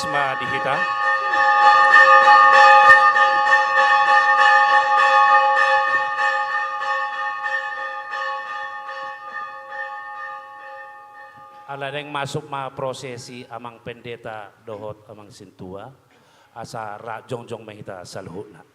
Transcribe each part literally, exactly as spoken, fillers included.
ma di hita. Ala naeng masuk ma prosesi amang pendeta dohot amang sintua, asa rap jongjong ma hita saluhutna.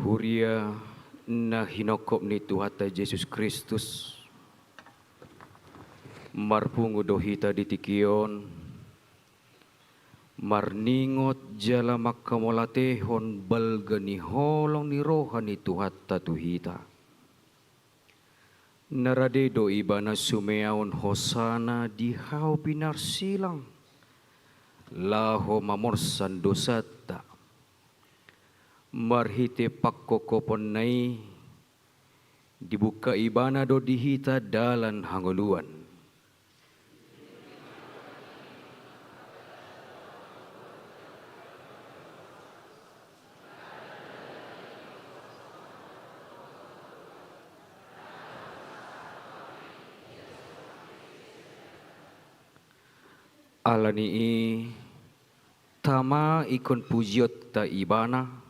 Huria na hinophop ni Tuhanta Jesus Kristus, marpungu do hita di tingki on, marningot jala manghamauliatehon balga ni holong ni roha ni Tuhanta tu hita. Na rade do Ibana sumeaon hosana di hau pinarsilang, laho mamorsan dosanta. Marhite pangkophoponna i, dibuka Ibana do di hita dalan hangoluan. Ala ni i, tama ingkon pujionta Ibana,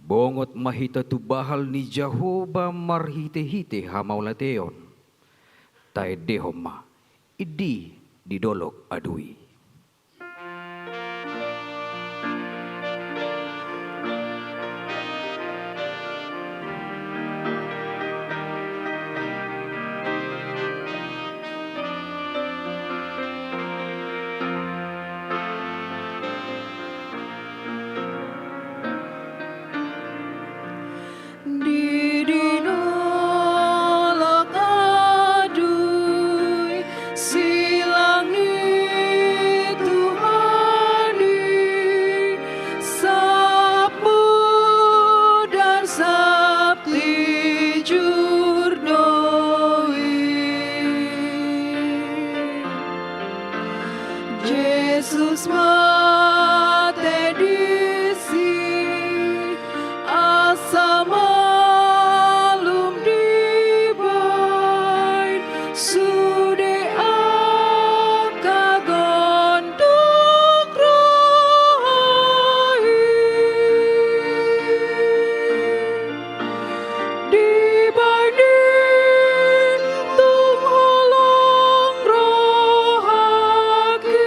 bongot ma hita tu bahal ni Jahowa marhitehite hamauliateon. Taendehon ma, indi di dolok adui. Di dolok adui silang ni Tuhan i, sap mudar sap tijur do i. Jesus mate disi, asa malum dibaen sude angka gondang roha i. Dibaen i tung holong rohangki.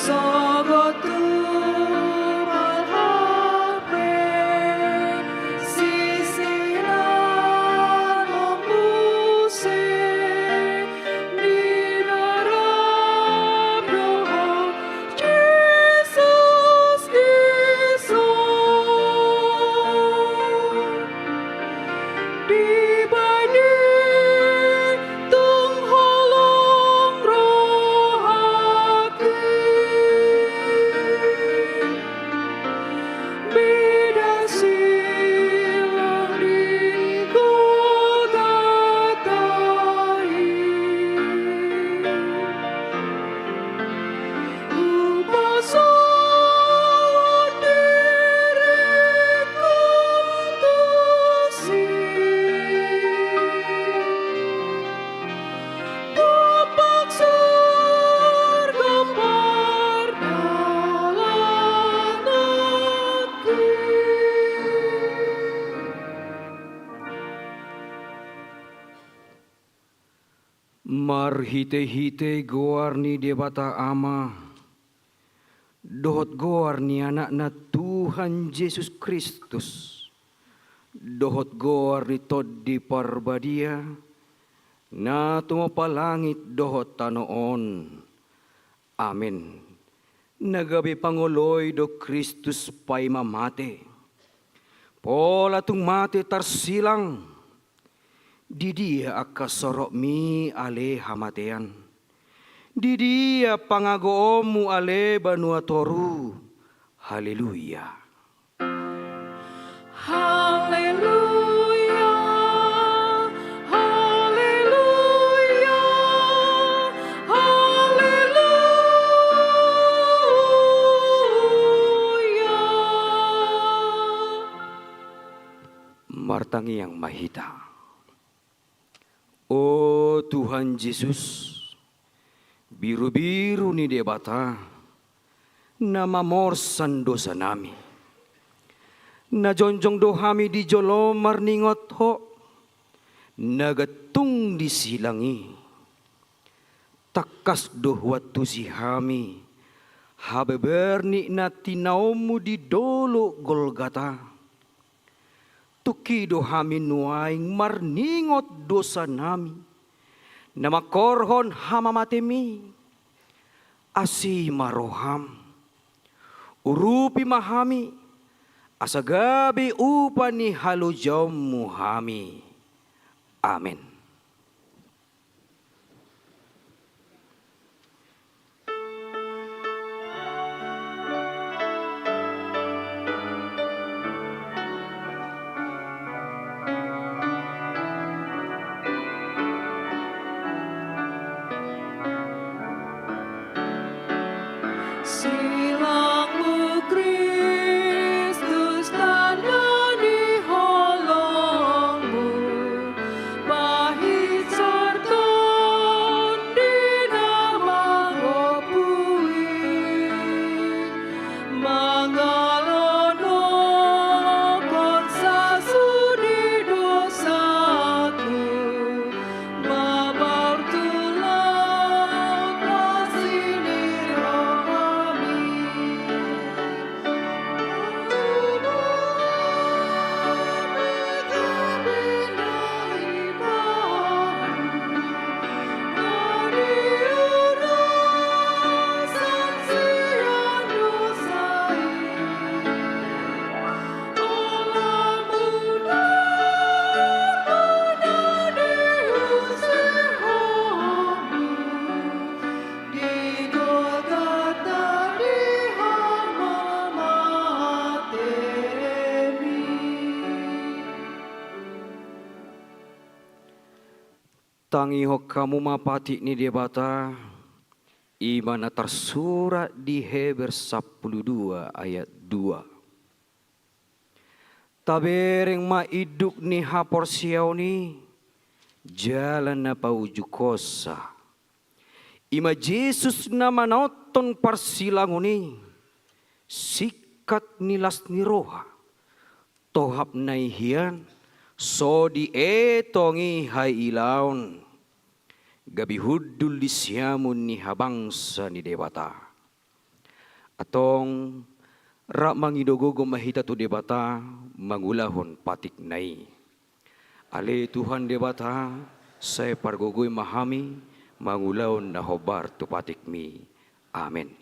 Sogot tu malhape sisiran ombuse di dalam dohot Jesus dison. Dibahen tung holong rohangki. Mida silang di Golgota i. Hupasahat diringku tusi. Dompak surgo pardalananki. Marhitehite goar ni Debata Ama, dohot goar ni Anakna Tuhan Jesus Kristus, dohot goar ni Tondi Parbadia, na tumompa langit dohot tano on. Amen. Na gabe pangoloi do Kristus paima mate. Pola tung mate tarsilang. Di dia angka sorokmi ale hamatean? Di dia pangagoonmu ale banua toru? Haleluya. Haleluya, haleluya, haleluya. Martangiang ma hita. O Tuhan Jesus, birubiru ni Debata, na mamorsan dosanami. Na jongjong do hami di jolo marningot Ho, na gantung di silang i. Tangkas do huantusi hami habebernik na tinaonmu di dolok Golgata. Tungki do hami nuaeng marningot dosanami, na mangkorhon hamamatemi. Asi ma roham, urupi ma hami, asa gabe upa ni halojaonmu hami. Amen. Silangmu Kristus tanda ni holongmu, pahinsar Tondi na mangopui. Mangalonohon sasude dosaku, mamartulang asi ni rohami. Di Golgota di hamamatemi. Tangihon hamu ma patik ni Debata, i ma na tarsurat di Heber sampulu dua ayat dua. Tabereng ma induk ni haporseaon i, jala na paujunghonsa. I ma Jesus na manaothon parsilangon i, singkat ni las ni roha, tohap na i hian, so dietong i hailaon, gabe hundul di siamun ni habangsa ni Debata. Antong, rap mangido gogo ma hita tu Debata mangulahon patikna i. Ale Tuhan Debata, sai pargogoi ma hami mangulahon na hombar tu patikmi. Amen.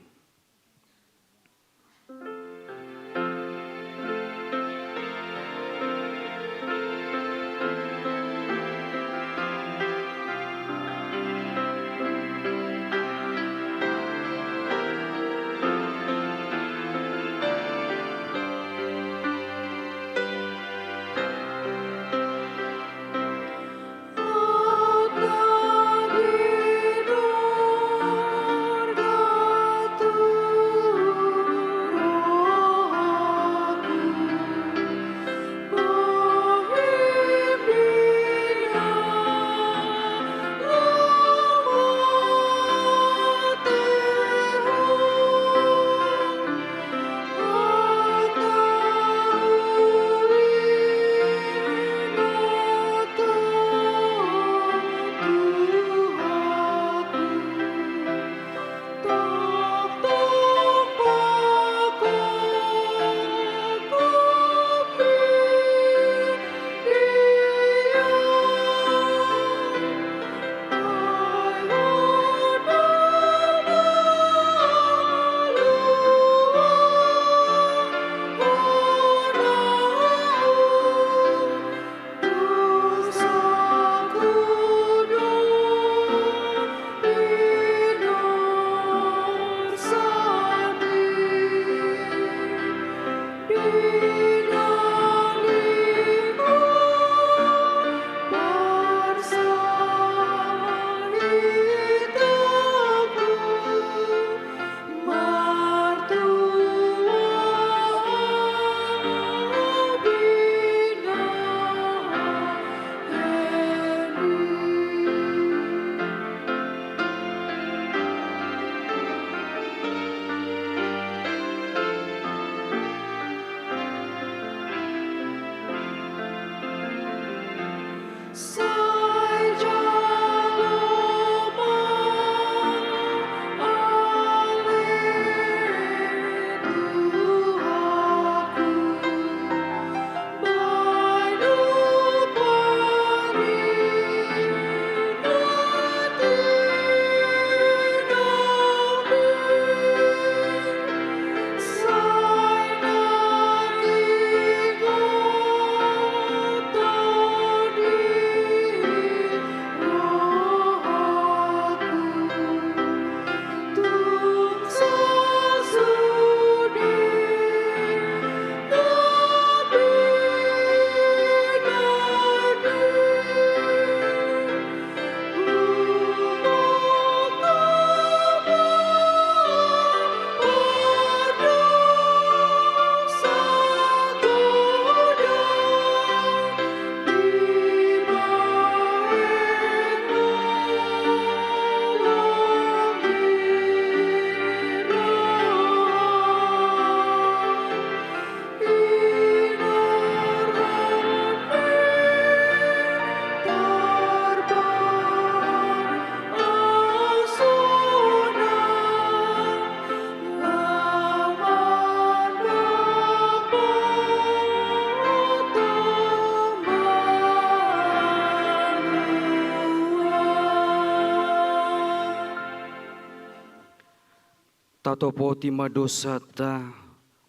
Tatopoti ma dosanta,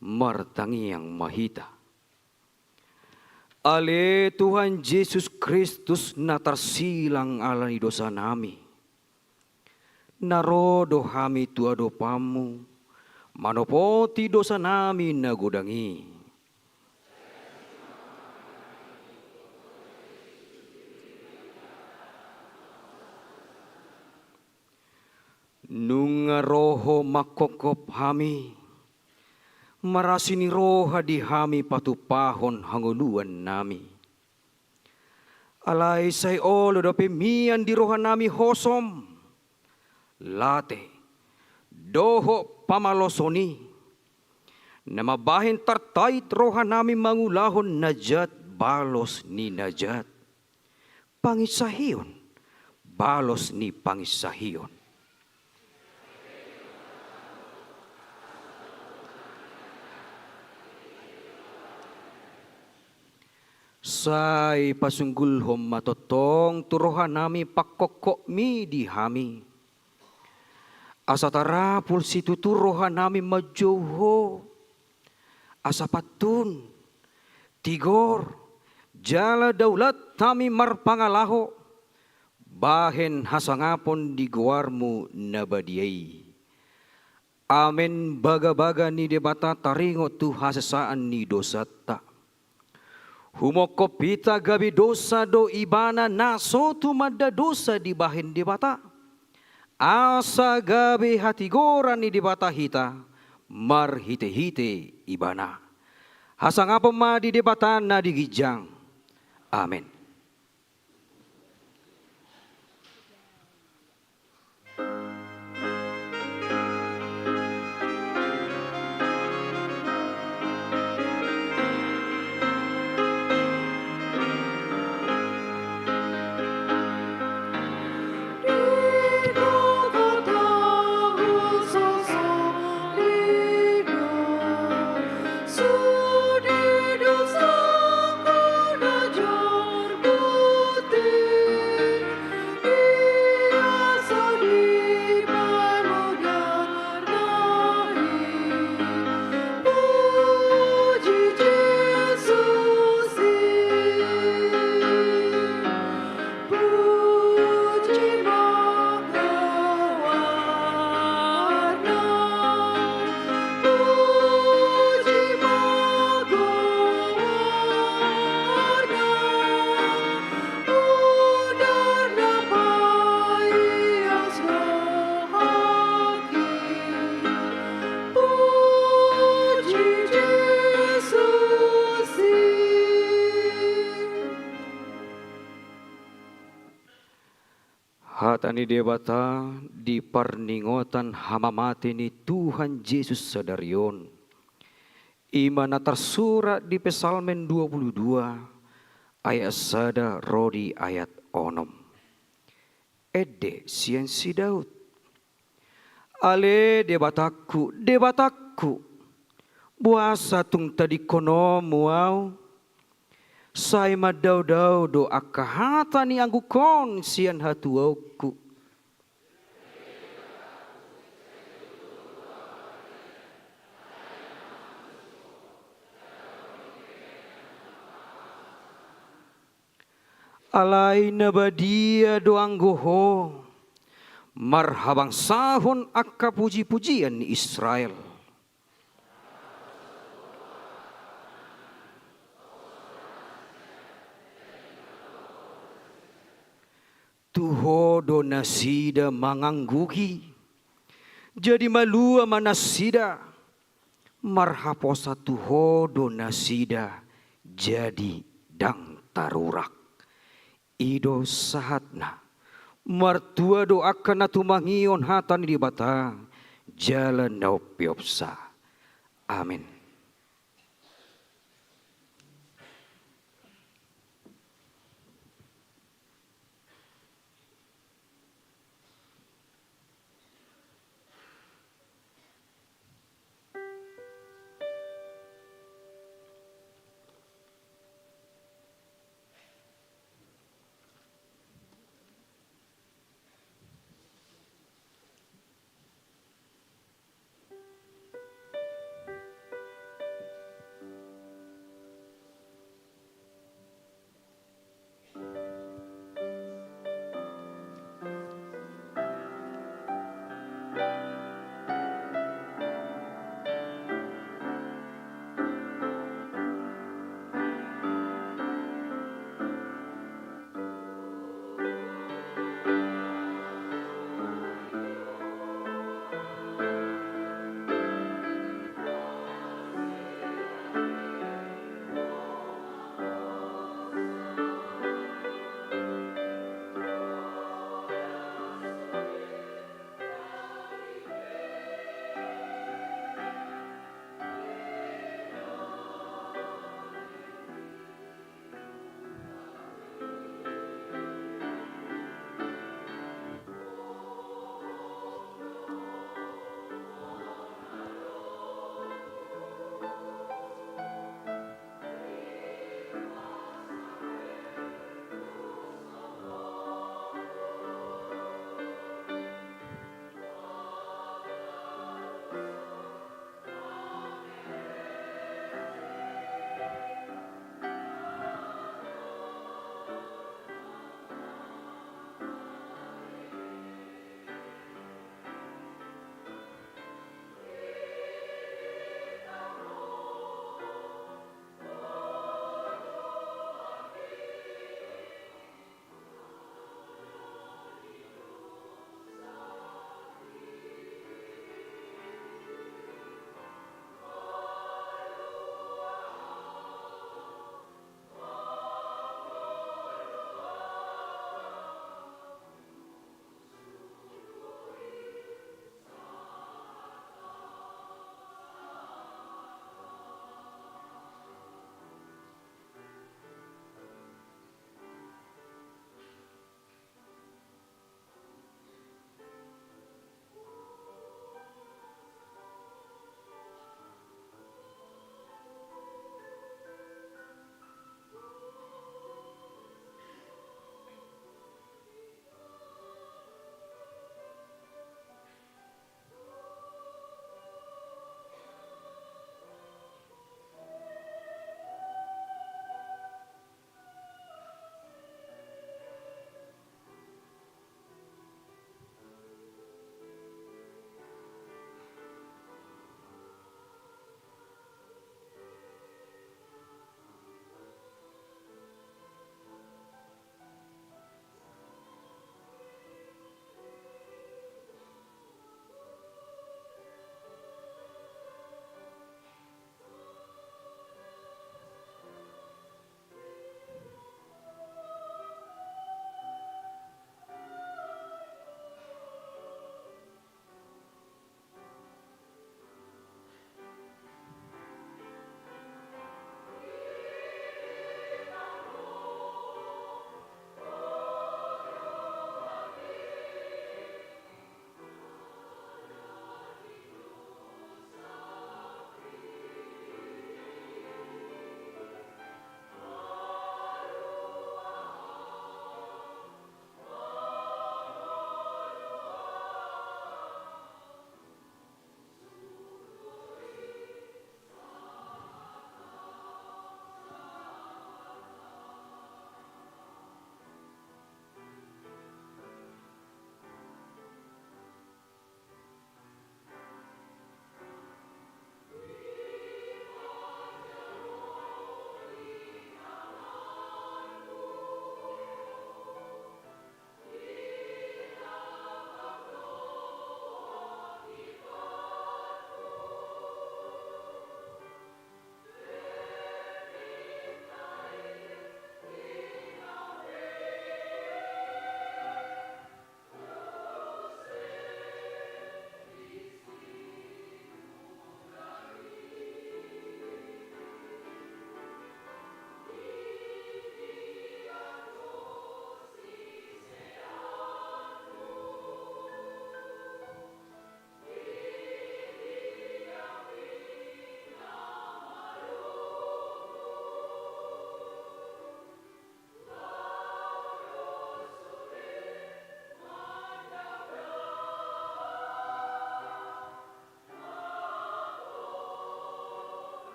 martangiang ma hita. Ale Tuhan Jesus Kristus, na tarsilang ala ni dosanami, na ro do hami tu adopanmu manopoti dosanami na godang i. Nunga ro Ho manghophop hami, marasi ni roha di hami patupahon hangoluannami. Alai sai olo dope mian di rohanami hosom, late, dohot pamaloson i, na mambahen tartait rohanami mangulahon na jat balos ni na jat, panginsahion balos ni panginsahion. Sai pasunggulhon ma tongtong tu rohanami pangkophopmi di hami. Asa tarapul situtu rohanami manjou Ho. Asa pantun, tigor, jala daulat hami marpangalaho, bahen hasangapon di goarmu na badia i. Amen, bagabaga ni Debata taringot tu hasesaan ni dosanta. Humongkop hita gabe dosa do ibana na so tumanda dosa dibahen Debata. Asa gabe hatigoran ni Debata hita, marhitehite ibana. Hasangapon ma di Debata na di ginjang. Amen. Hata ni Debata di parningotan hamamate ni Tuhan Jesus sadari on. I ma na tarsurat di Psalmen dua pulu dua, ayat sada ro di ayat onom. Ende sian si Daud. Ale Debatangku, Debatangku, boasa tung tadingkononmu ahu? Sai mandaodao do angka hata ni angguk on sian hatuaonku. Alai na badia do anggo Ho, marhabangsahon angka pujipujian ni Israel. Tu Ho do nasida mangangguhi, jadi malua ma nasida. Marhaposan tu Ho do nasida, jadi ndang tarurak. I do sahatna. Martua do angka na tumangihon hata ni Debata jala na umpeopsa. Amen.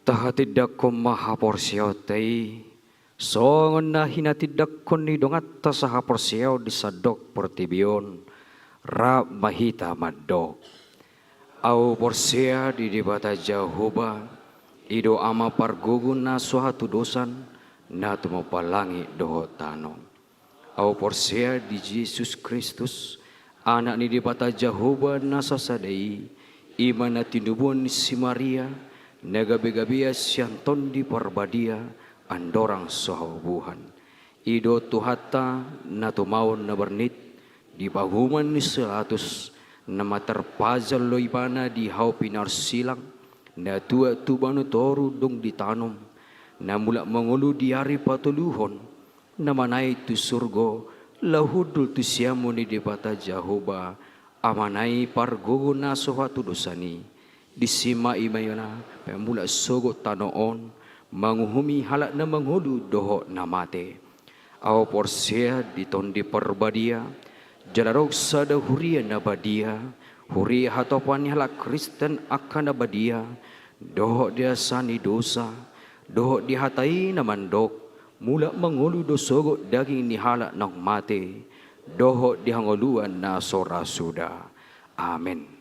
Tahatindangkon ma haporseaonta i, songon na hinatindangkon ni donganta sahaporseaon di sandok portibi on, rap ma hita mandok. Ahu porsea di Debata Jahowa, i do Ama pargogo na so hatudosan, na tumompa langit dohot tano. Ahu porsea di Jesus Kristus, Anak ni Debata Jahowa na sasada i, i ma na tinubuan ni si Maria, na gabe-gabean sian Tondi Parbadia, andorang so haubuhan. I do Tuhanta, na tumaon na bernit, di pahuman ni si Pilatus, na materpajal do ibana di hau pinarsilang, na tuat tu banua toru dung ditanom, na mulak mangolu di ari patoluhon, na manaek tu surgo, laho hundul tu siamun ni Debata Jahowa, Amana i pargogo na so hatudosan i. Disi ma ibana pamulak sogot tano on, manguhumi halak na mangolu dohot na mate. Ahu porsea di Tondi Parbadia, jala ro sada huria na badia, huria hatopan ni halak Kristen angka na badia, dohot di asa ni dosa, dohot di hata i na mandok, mulak mangolu do sogot daging ni halak naung mate, dohot di hangoluan na so ra suda. Amen.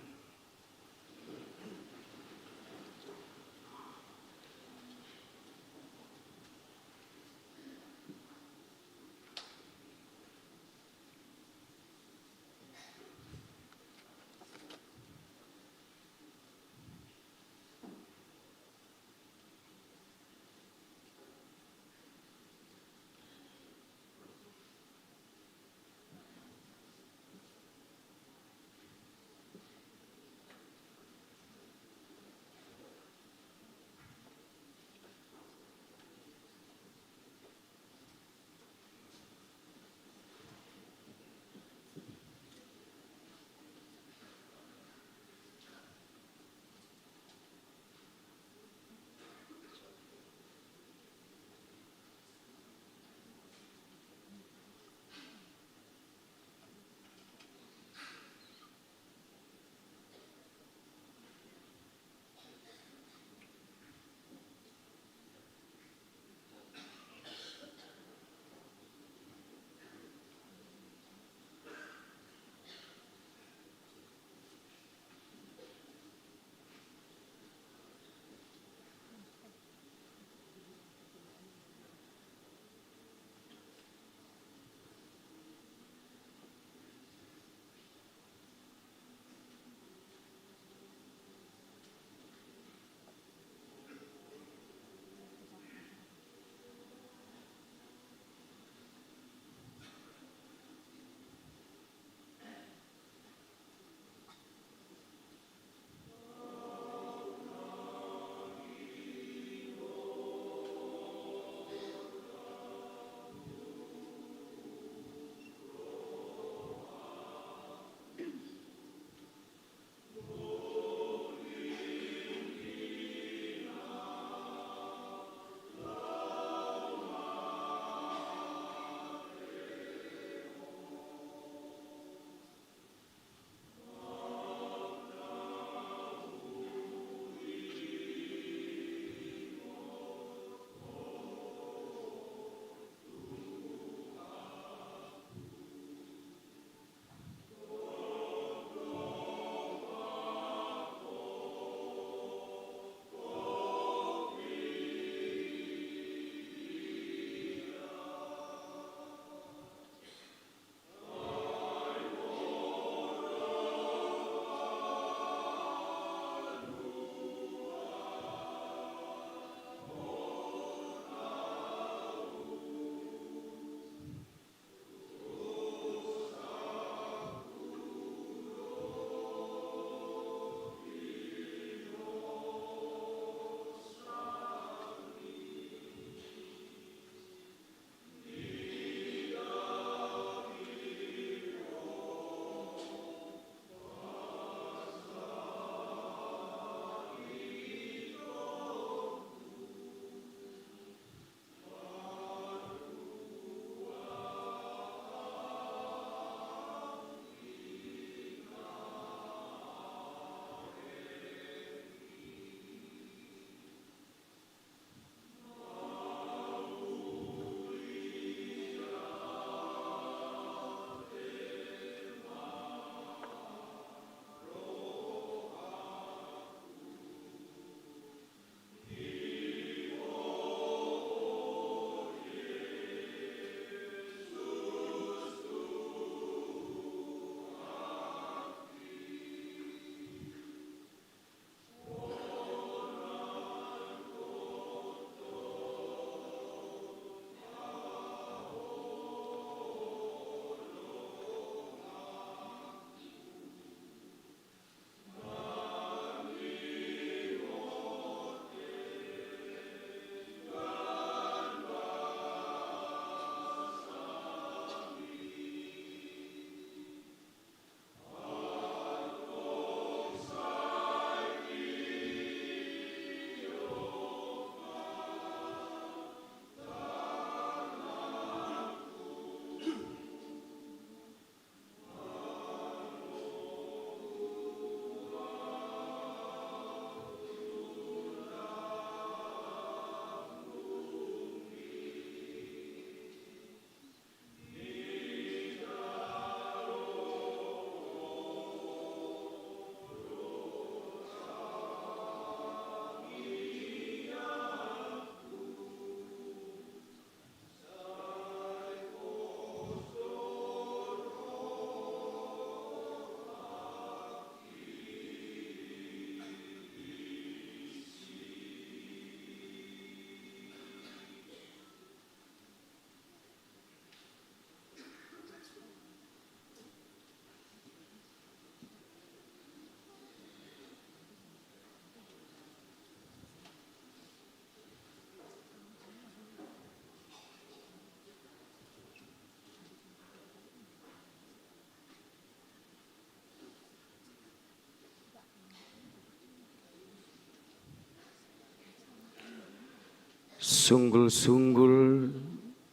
Sunggul-sunggul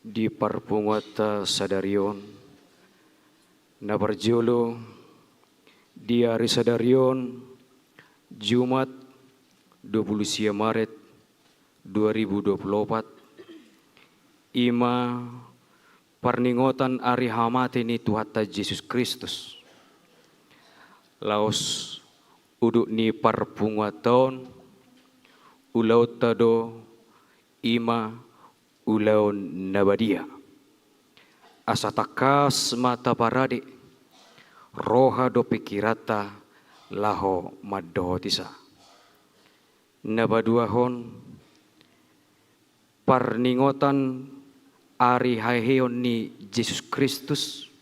di parpunguanta sadari on, na parjolo di ari sadari on, Jumat, dua pulu sia Maret dua ribu dua pulu opat, i ma parningotan ari hamate ni Tuhanta Jesus Kristus. Laos udut ni parpunguanta on, ulaonta do i ma ulaon na badia. Asa tangkas ma taparade roha dohot pingkiranta laho mandohoti sa. Na paduahon, parningotan ari haheheon ni Jesus Kristus,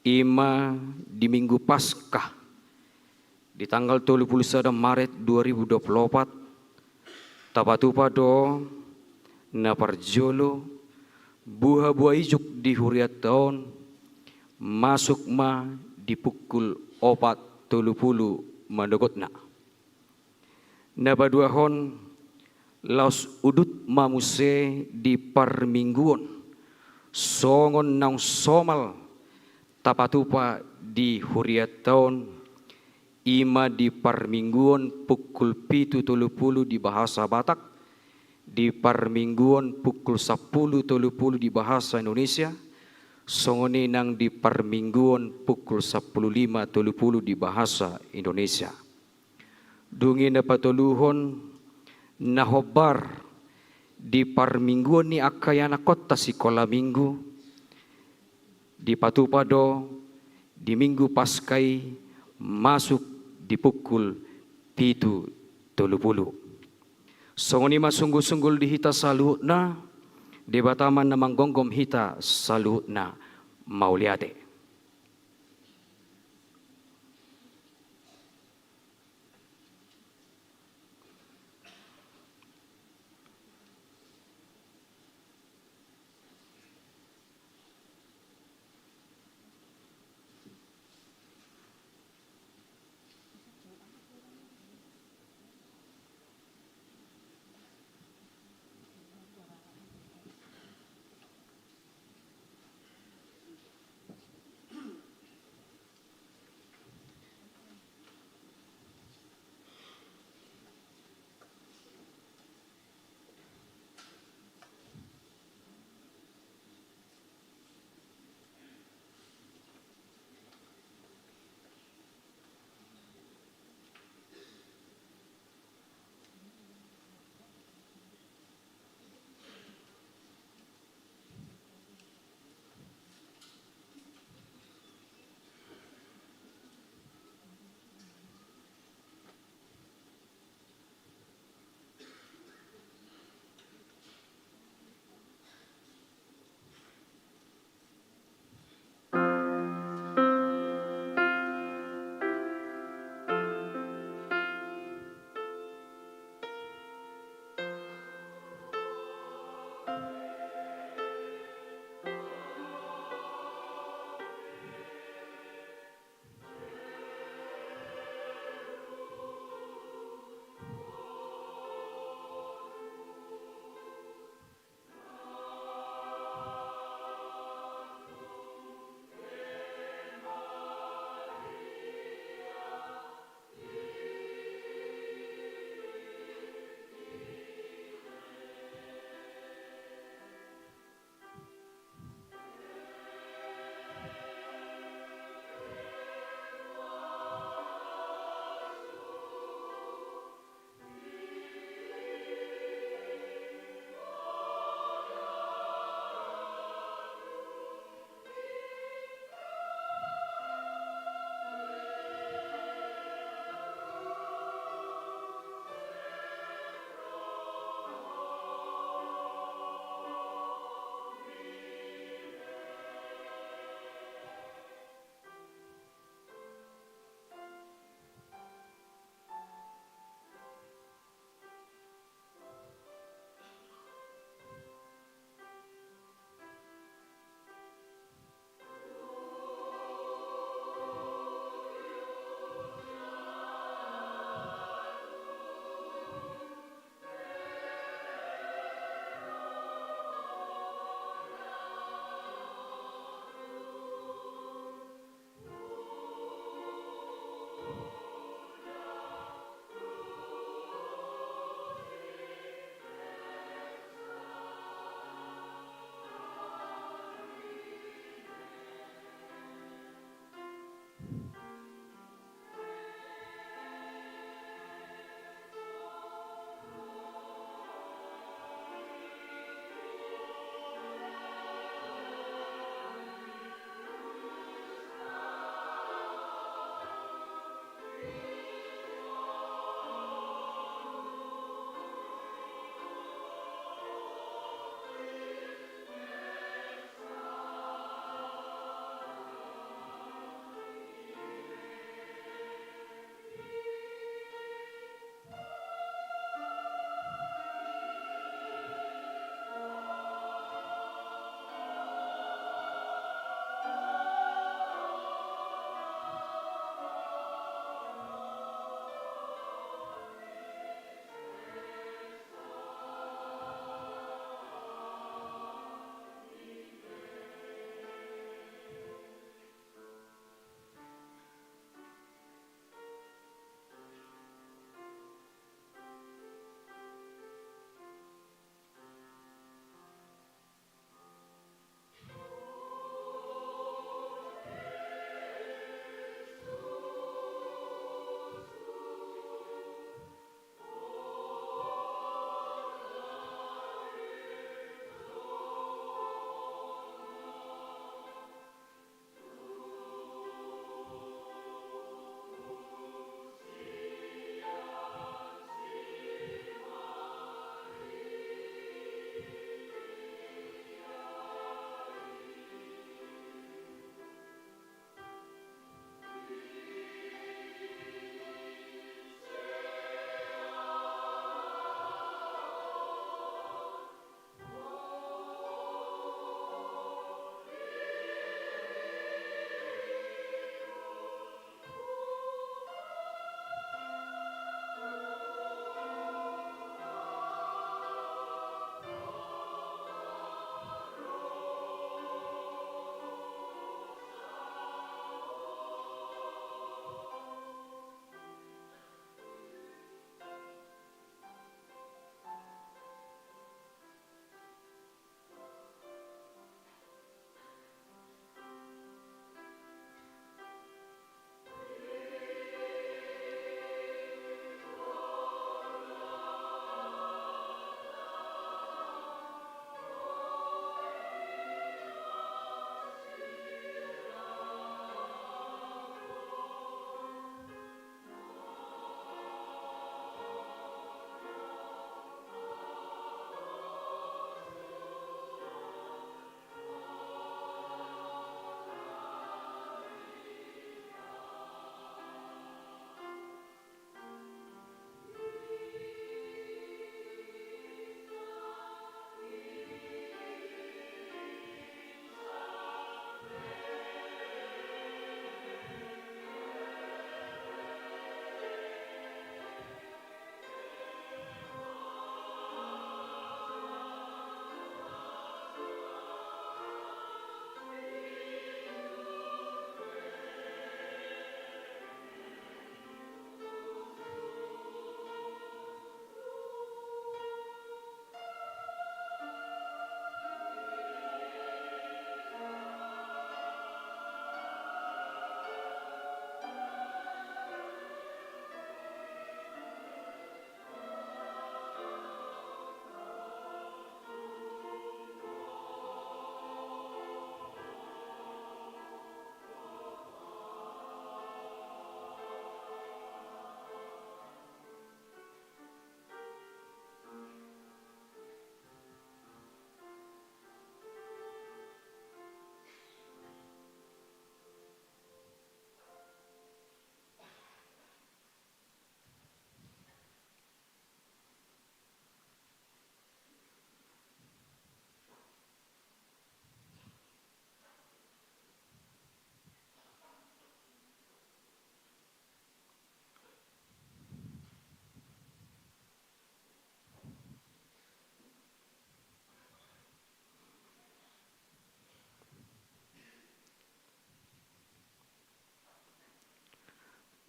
i ma di Minggu Paskah, di tanggal tolu pulu sada Maret dua ribu dua pulu opat, tapatupa do na parjolo buhabua ijuk di hurianta on, masuk ma di pukul opat tolu pulu manogotna. Na paduahon, laos udut ma muse di parmingguon, songon naung somal tapatupa di hurianta on, i ma di parmingguon pukul pitu tolu pulu di bahasa Batak, di parmingguon pukul sampulu tolu pulu di bahasa Indonesia, songon i nang di parmingguon pukul sampulu lima tolu pulu di bahasa Indonesia. Dung i na patoluhon, na hombar di parmingguon ni angka ianakhonta sikola minggu, dipatupa do di Minggu Paskah i masuk di pukul pitu tolu pulu. Songon i ma sunggul-sunggul di hita saluhutna, Debata ma na manggomgom hita saluhutna. Mauliate.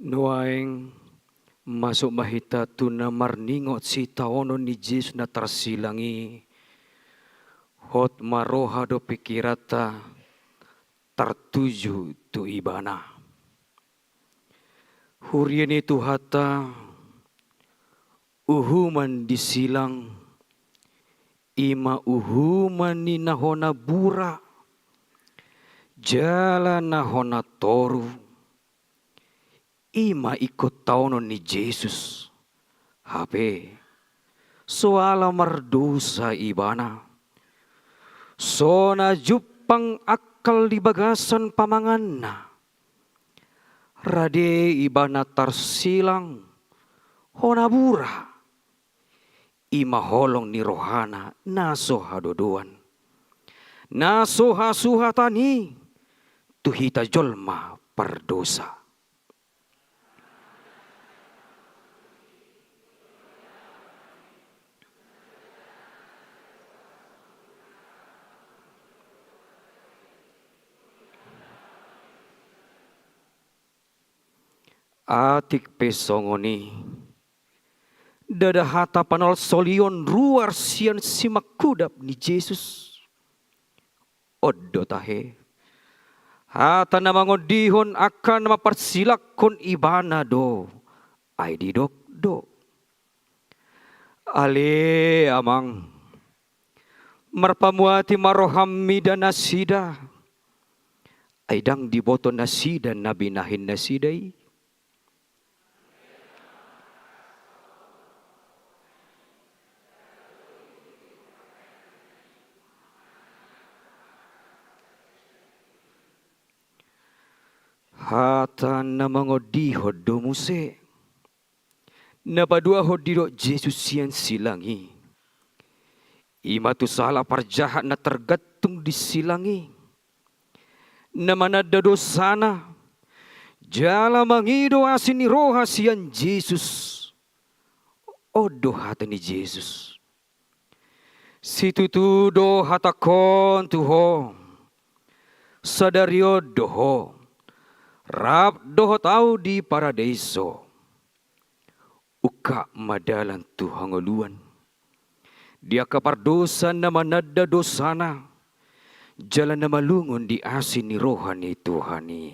Nuaeng masuk ma hita tu na marningot sitaonon ni Jesus na tarsilang i. Hot ma roha dohot pingkiranta tartuju tu Ibana. Huria ni Tuhanta, uhuman di silang, i ma uhuman ni na hona bura jala na hona toru. I ma ingkon taonon ni Jesus. Hape so ala mardosa ibana, so na jumpang angkal di bagasan pamanganna. Rade ibana tarsilang, hona bura. I ma holong ni rohana na so hadodoan, na so hasuhatan i tu hita jolma pardosa. Atik pe songon i, ndada hata panolsolion ruar sian simangkudap ni Jesus. On do tahe, hata na mangondihon angka na mamparsilanghon ibana do, ai didok do: Ale Amang, marpamuati ma roham mida nasida, ai ndang diboto nasida na binahen nasida i. Hata na mangondihon do muse na paduahon didok Jesus sian silang i. I ma tu sahalak parjahat na targantung di silang i, na mananda dosana jala mangido asi ni roha sian Jesus. On do hata ni Jesus: Situtu do hatangkon tu ho, sadari on do ho rap dohot Ahu di Paradeiso. Ungkap ma dalan tu hangoluan di angka pardosa na mananda dosana jala na malungun di asi ni roha ni Tuhan i.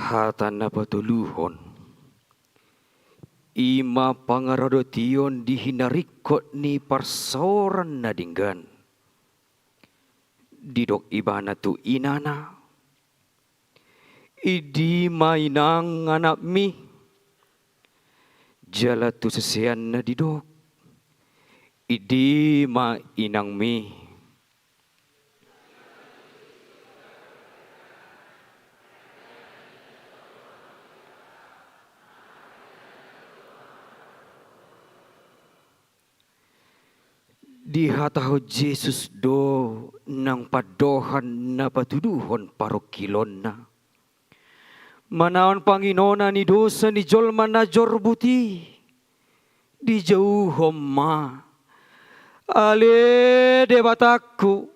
Hata na patoluhon, i ma pangaradotion di hinaringkot ni parsaoran na denggan. Didok ibana tu inana: Indi ma inang anakmi. Jala tu siseanna didok: Indi ma inangmi. Dihatahon Jesus do nang pandohan na patuduhon parungkilonna, manaon panginona ni dosa ni jolma na jorbut i. Dijouhon ma: Ale Debatangku,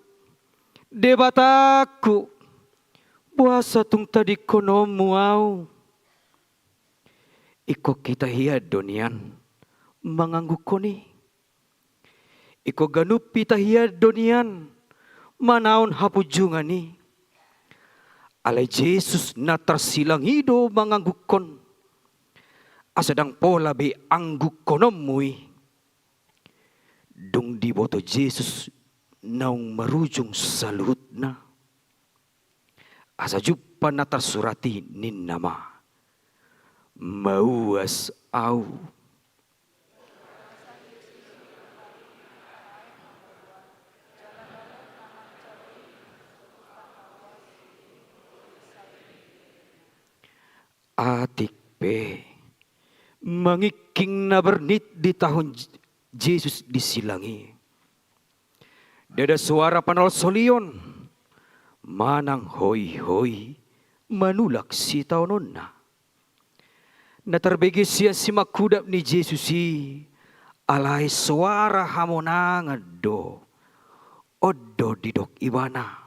Debatangku, boasa tung tadingkononmu ahu? Ingkon hita hian do nian manganggungkon i. Ingkon ganup hita hian do nian manaon hapunjungan i. Alai Jesus na tarsilang i do manganggungkon, asa ndang pola be anggungkononmu i. Dung diboto Jesus naung marujung saluhutna, asa jumpang na tarsurat i ninna ma: Mauas ahu. Atik pe mangingking na bernit ditahon J-, Jesus di silang i. Ndada suara panolsolion manang hoihoi manulak sitaononna. Na tarbege sian simangkudap ni Jesus i, alai suara hamonangan do, on do didok ibana.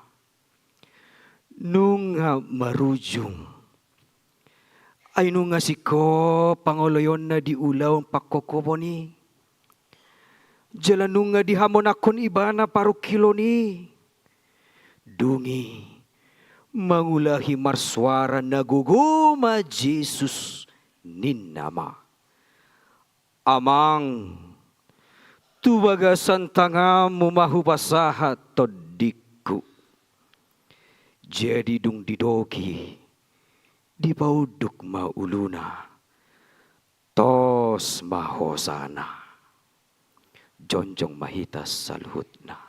Nunga marujung. Ai nunga singkop pangoloionna di ulaon pangkopkopon i. Jala nunga dihamonangkon ibana parungkilon i. Dung i mangulahi marsuara na gogo ma Jesus, ninna ma: Amang, tu bagasan tanganmu ma hupasahat tondingku. Jadi dung didok i, dipaunduk ma uluna, tos ma hosana. Jongjong ma hita saluhutna.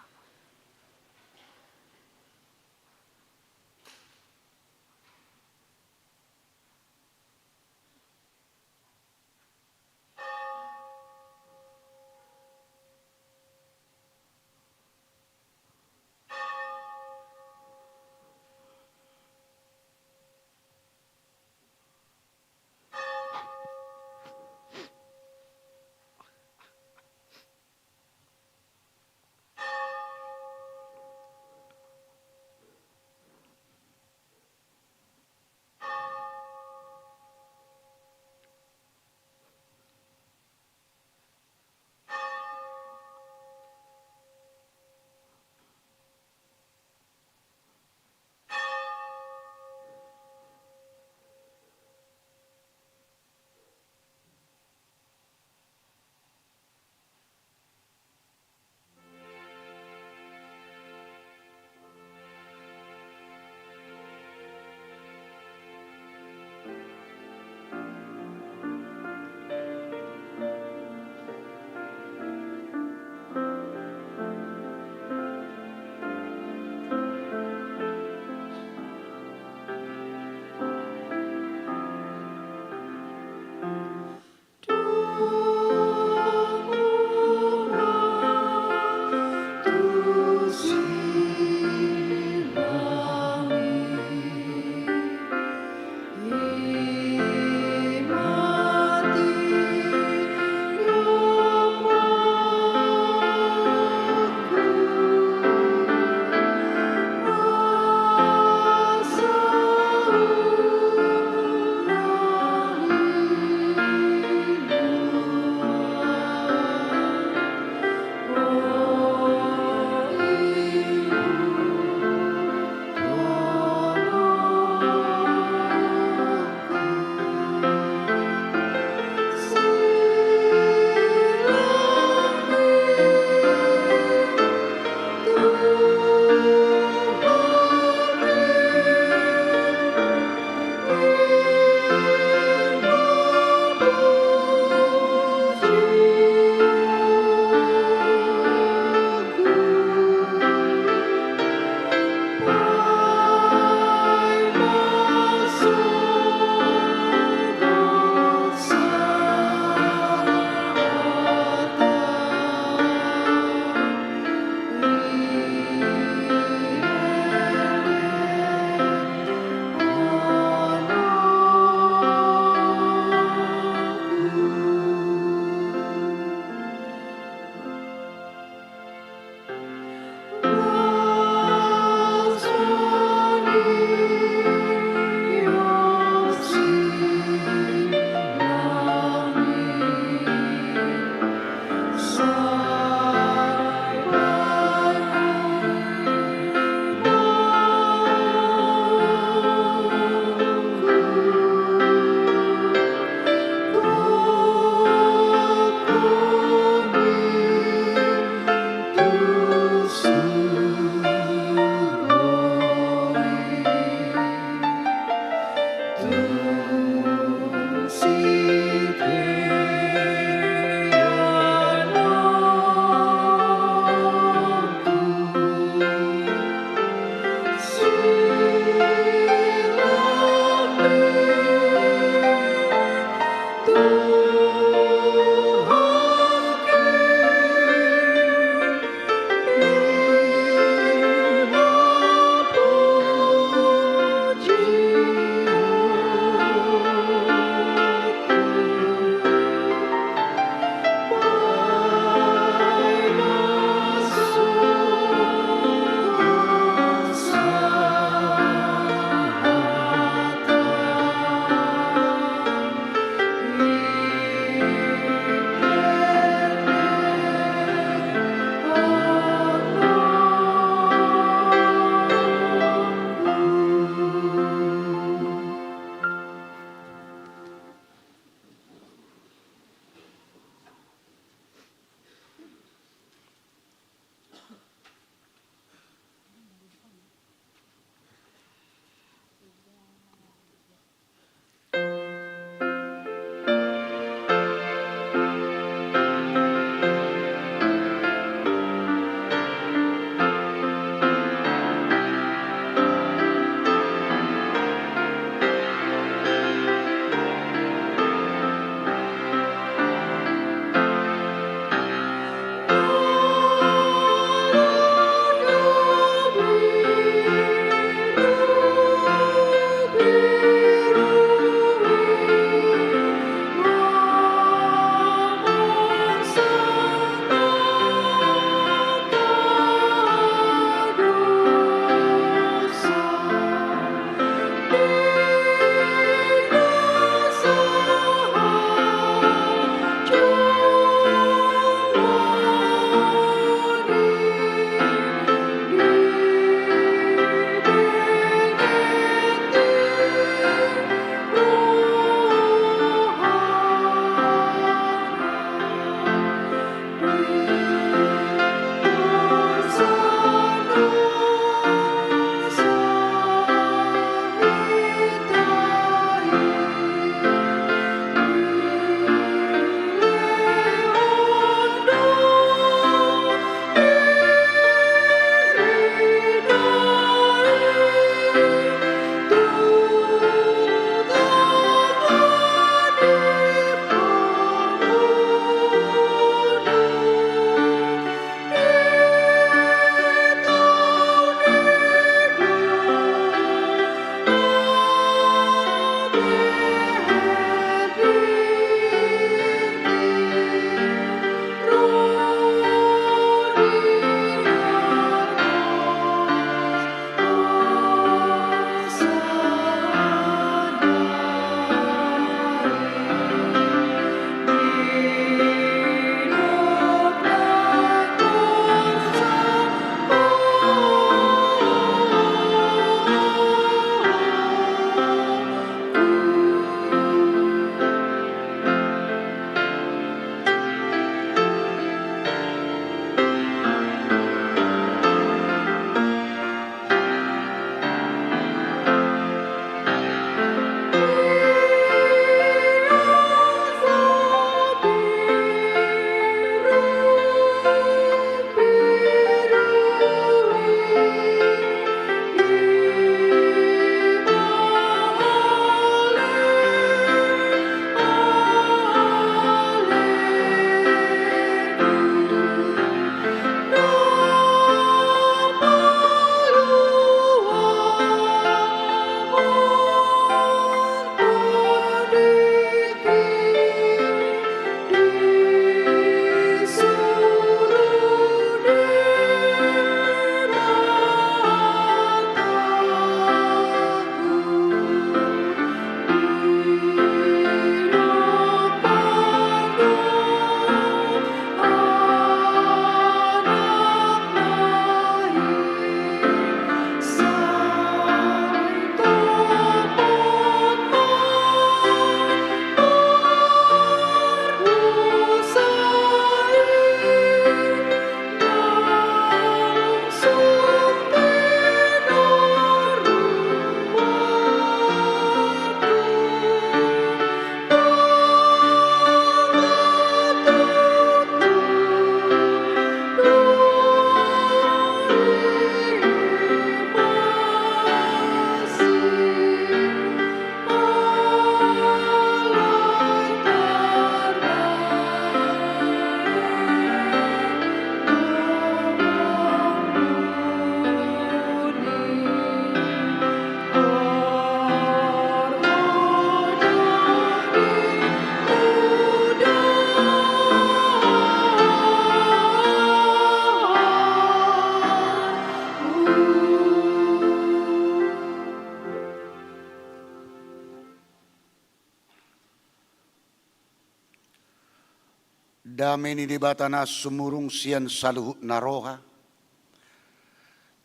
Dame ni Debata na sumurung sian saluhut na roha,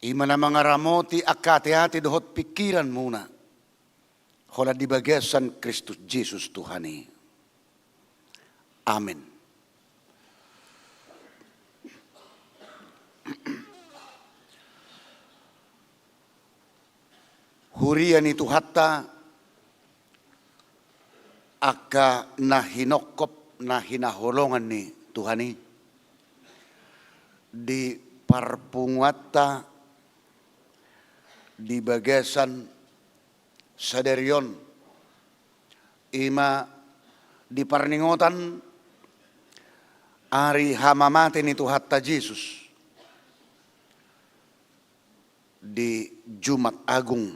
i ma na mangaramoti angka ateate dohot pingkiranmuna, holan di bagasan Kristus Jesus Tuhan i. Amen. Huria ni Tuhanta, angka na hinongkop, na hinaholongan ni Tuhan i, di parpunguanta di bagasan sadari on, i ma di parningotan ari hamamate ni Tuhanta Jesus, di Jumat Agung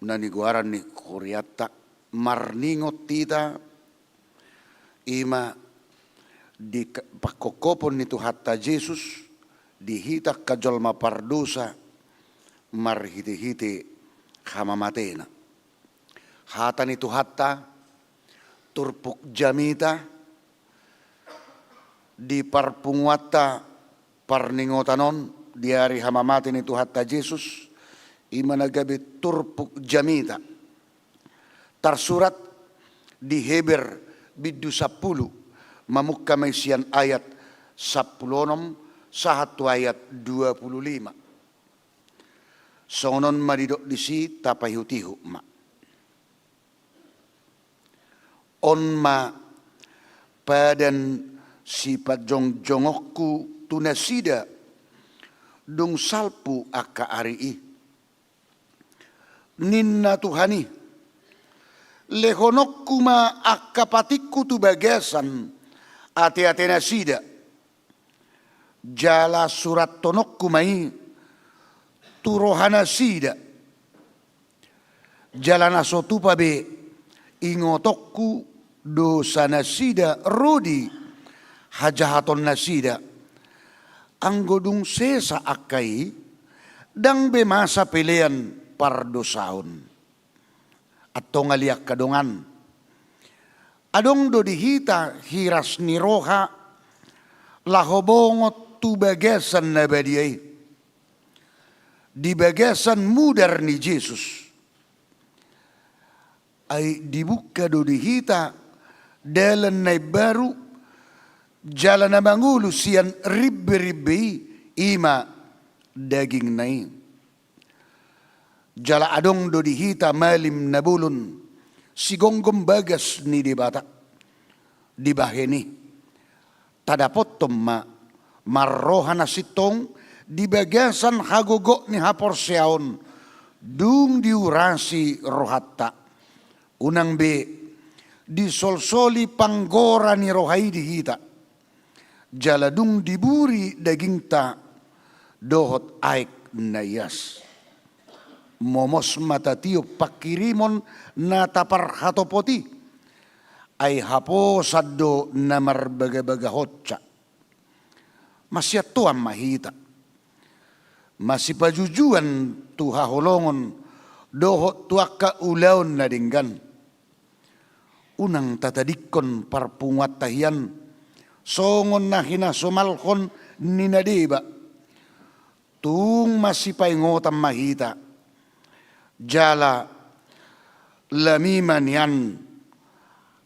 na nigoaran ni hurianta, marningot hita, i ma di ke-, pangkophopon ni Tuhanta Jesus di hita angka jolma pardosa marhitehite hamamatena. Hata ni Tuhanta, turpuk jamita, di parpunguanta parningotan on di ari hamamate ni Tuhanta Jesus, i ma na gabe turpuk jamita. Tarsurat di Heber bindu sampulu, mamungka ma i sian ayat sampulu onom sahat tu ayat dua pulu lima. Songon on ma didok disi, tapaihutihut ma. On ma padan sipanjongjongonku tu nasida, dung salpu angka ari i. Ninna Tuhan i, lehononku ma angka patikku tu bagasan ateate nasida, jala surathononku ma i tu roha nasida. Jala na so tupa be ingotonku dosa nasida ro di hajahaton nasida. Anggo dung sesa angka i, ndang be masa pelean pardosaon. Antong ale angka dongan, adong do di hita hiras ni roha laho bongot tu bagasan na badia i, di bagasan mudar ni Jesus. Ai dibuka do di hita dalan na imbaru, jala na mangolu sian rimberimbe i, i ma dagingna i. Jala adong do di hita malim na bolon, sigomgom bagas ni Debata. Dibahen i, tadapothon ma marroha na sintong di bagasan hagogot ni haporseaon, dung diurasi rohanta. Unang be disolsoli panggora ni roha i di hita, jala dung diburi dagingta dohot aek na ias. Momos ma tatiop pangkirimon na taparhatopot i, ai haposan do na marbagabagahonsa. Masiantoan ma hita, masipajujuan tu haholongon dohot tu angka ulaon na denggan. Unang tatadingkon parpunguanta hian songon na hinasomalhon ni na deba. Tung masipaingotan ma hita, jala lami ma nian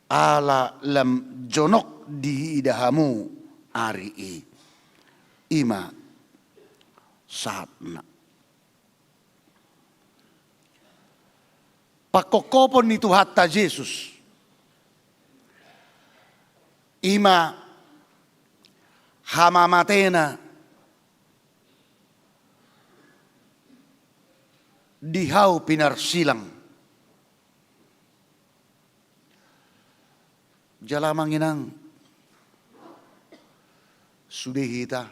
ala lam jonok diida hamu ari i. I ma sahatna. Pangkophopon ni Tuhanta Jesus, i ma hamamatena di hau pinarsilang. Jala amang inang, sude hita,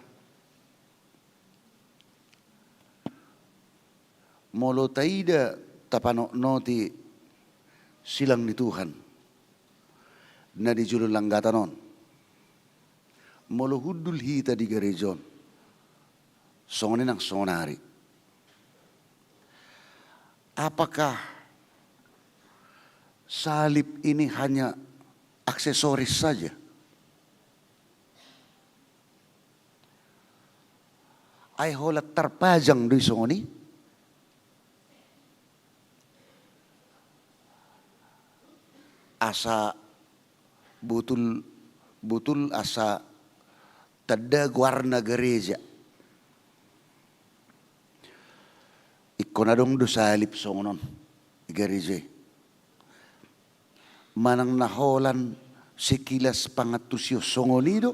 molo taida tapanotnoti silang ni Tuhan na di jolo langgatan on, molo hundul hita di gareja on, songon i nang saonari. Apakah salib ini hanya aksesoris saja? Ai holan tarpajang do i songon i. Asa botul, botul asa tanda goarna gareja. Ingkon adong do salib songon on di gareja i. Manang na holan sekilas pangantusion songon i do.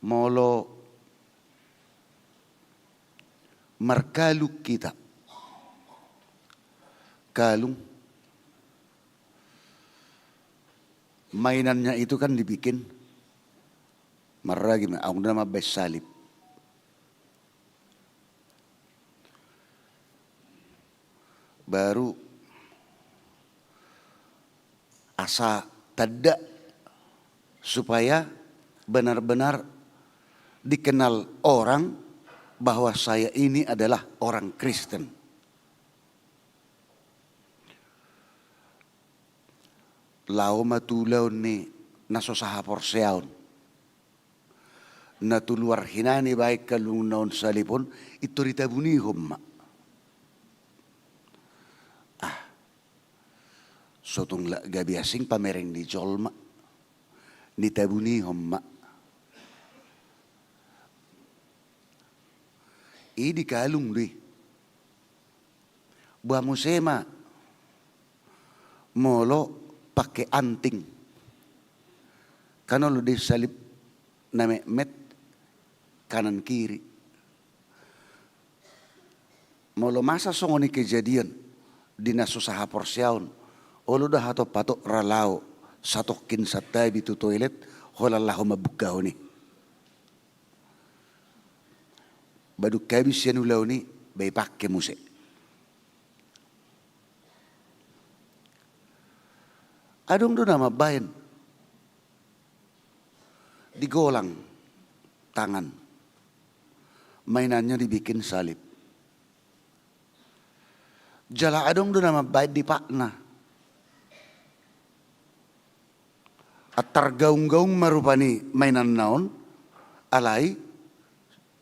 Molo markalung hita, kalung, mainannya itu kan dibikin marragam, adong do na mambaen salib. Baru asa tanda supaya benar-benar dikenal orang bahwa saya ini adalah orang Kristen. Laho ma tu ulaon ni na so sahaporseaon. Na tu luar hinan i baen kalungna on salib on, pintor ditabunihon ma. Ah, so tung la gabe asing pamereng ni jolma, ditabunihon ma. I di kalung do i. Boha muse ma molo pake anting. Kan olo do i salib na metmet kanan kiri. Molo masa songon i kejadian di na so sahaporseaon, olo do hatop-hatop ra laho satongkin santabi tu toilet, holan laho mambungkahon i. Ba dung habis sian ulaon i, ba dipake muse. Adong do na mambaen digolang tangan, mainannya dibikin salib. Jala adong do na mambaen di patna. Antar gaung-gaung ma rupani mainanna on, alai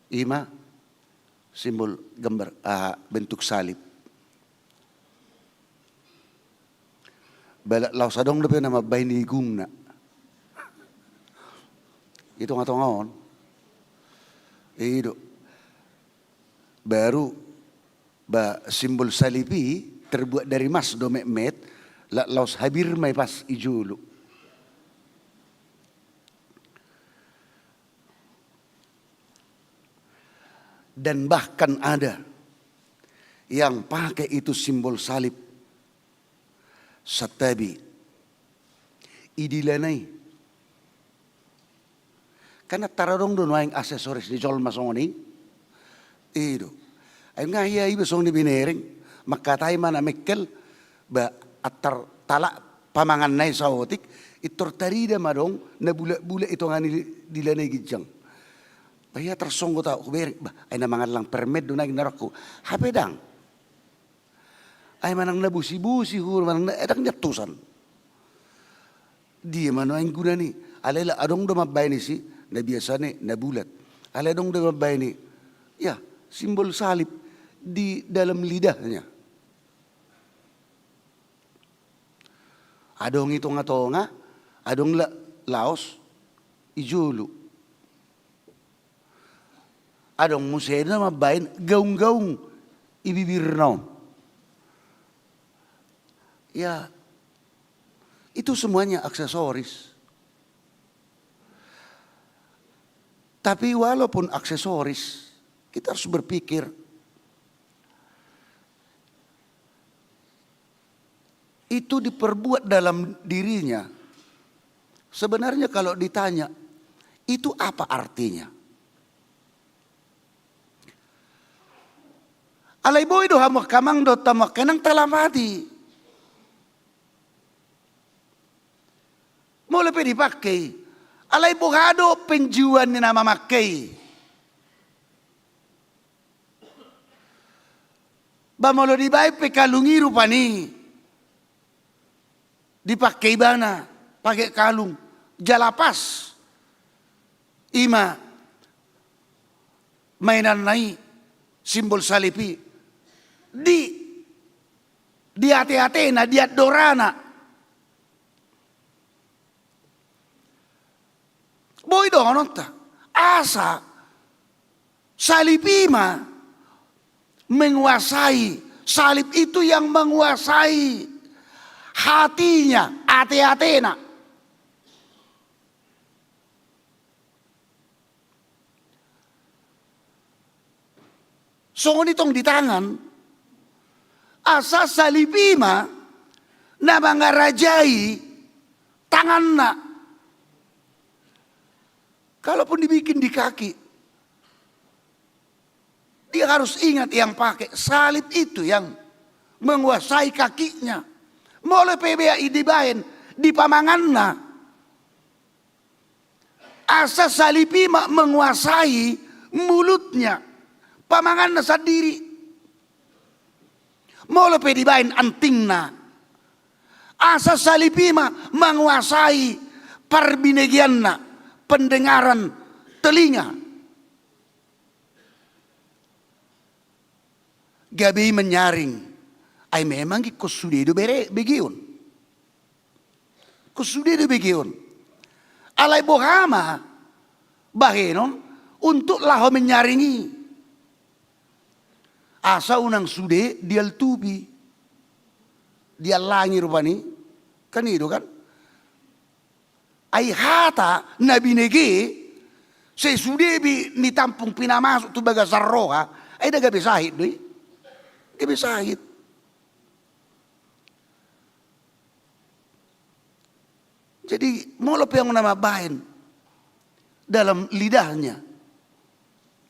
i ma simbol gambar, ah, bentuk salib. Ba laos adong dope na mambaen di igungna. I tonga-tonga on. I do. Baru, ba, simbol salib i terbuat dari emas do metmet, la-, laos habir ma i pas i jolo. Dan bahkan ada yang pakai itu simbol salib, santabi i dilana i. Kan antar adong do nuaeng aksesoris ni jolma songon i. I do. Ai nga hea iba songon i binereng, mangkatai ma na mengkel, ba antar talak pamanganna i saotik, pintor tarida ma adong na bulat-bulat i tonga ni dilana i ginjang. Ba hea tarsonggot au, hubereng, ba ai na mangallang permen do nuaeng na rohangku. Hape ndang. Ai manang na bosi-bosi huhut, manang na, eh, ndang niantusan. Dia ma nuaeng guna ni, alai la adong do mambaen i si, na biasa ni, na bulat. Alai adong do mambaen i, ya, simbol salib di dalam lidahnya. Adong i tonga-tonga, adong la-, laos i jolo. Adong muse do na mambaen gaung-gaung i bibirna on. Ya, itu semuanya aksesoris. Tapi walaupun aksesoris, kita harus berpikir, itu diperbuat dalam dirinya. Sebenarnya kalau ditanya, itu apa artinya? Alai boi do hamu angka amang dohot hamu angka inang talapati. Molo pe dipake i, alai boha do penjuan ni na mamake i? Ba molo dibaen pe kalung i rupani, dipake ibana, pake kalung, jala pas i ma mainanna i, simbol salib i, di, di ate-atena, di andorana. Boi dohononta, asa salib i ma menguasai, salib itu yang menguasai hatinya, ate-atena. Songon i tong di tangan, asa salib i ma na mangarajai tanganna. Kalaupun dibikin di kaki, dia harus ingat yang pake salib itu yang menguasai kakinya. Molo pe bea i dibaen di pamanganna, asa salib i ma menguasai mulutnya, pamanganna sandiri. Molo pe dibaen antingna, asa salib i ma menguasai parbinegeanna, pendengaran, telinga. Gabe i menyaring. Ai memang ingkon sude do bere, begeon. Ingkon sude do begeon. Alai boha ma bahenon untuk laho menyaring i? Asa unang sude dialtupi, diallangi rupani. Kan i do kan? Ai hata na binege, sai sude be nitampung pinamasuk tu bagasan roha, ai nda gabe sahit do i. Gabe sahit. Jadi molo pe adong na mambaen dalam lidahnya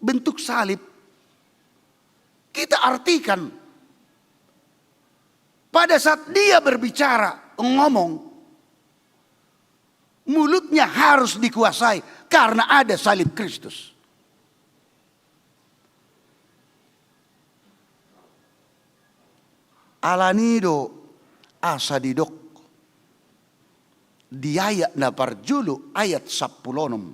bentuk salib, kita artikan pada saat dia berbicara, ngomong, mulutnya harus dikuasai karena ada salib Kristus. Alani do asa didok di ayat na parjolo, ayat sampulu onom: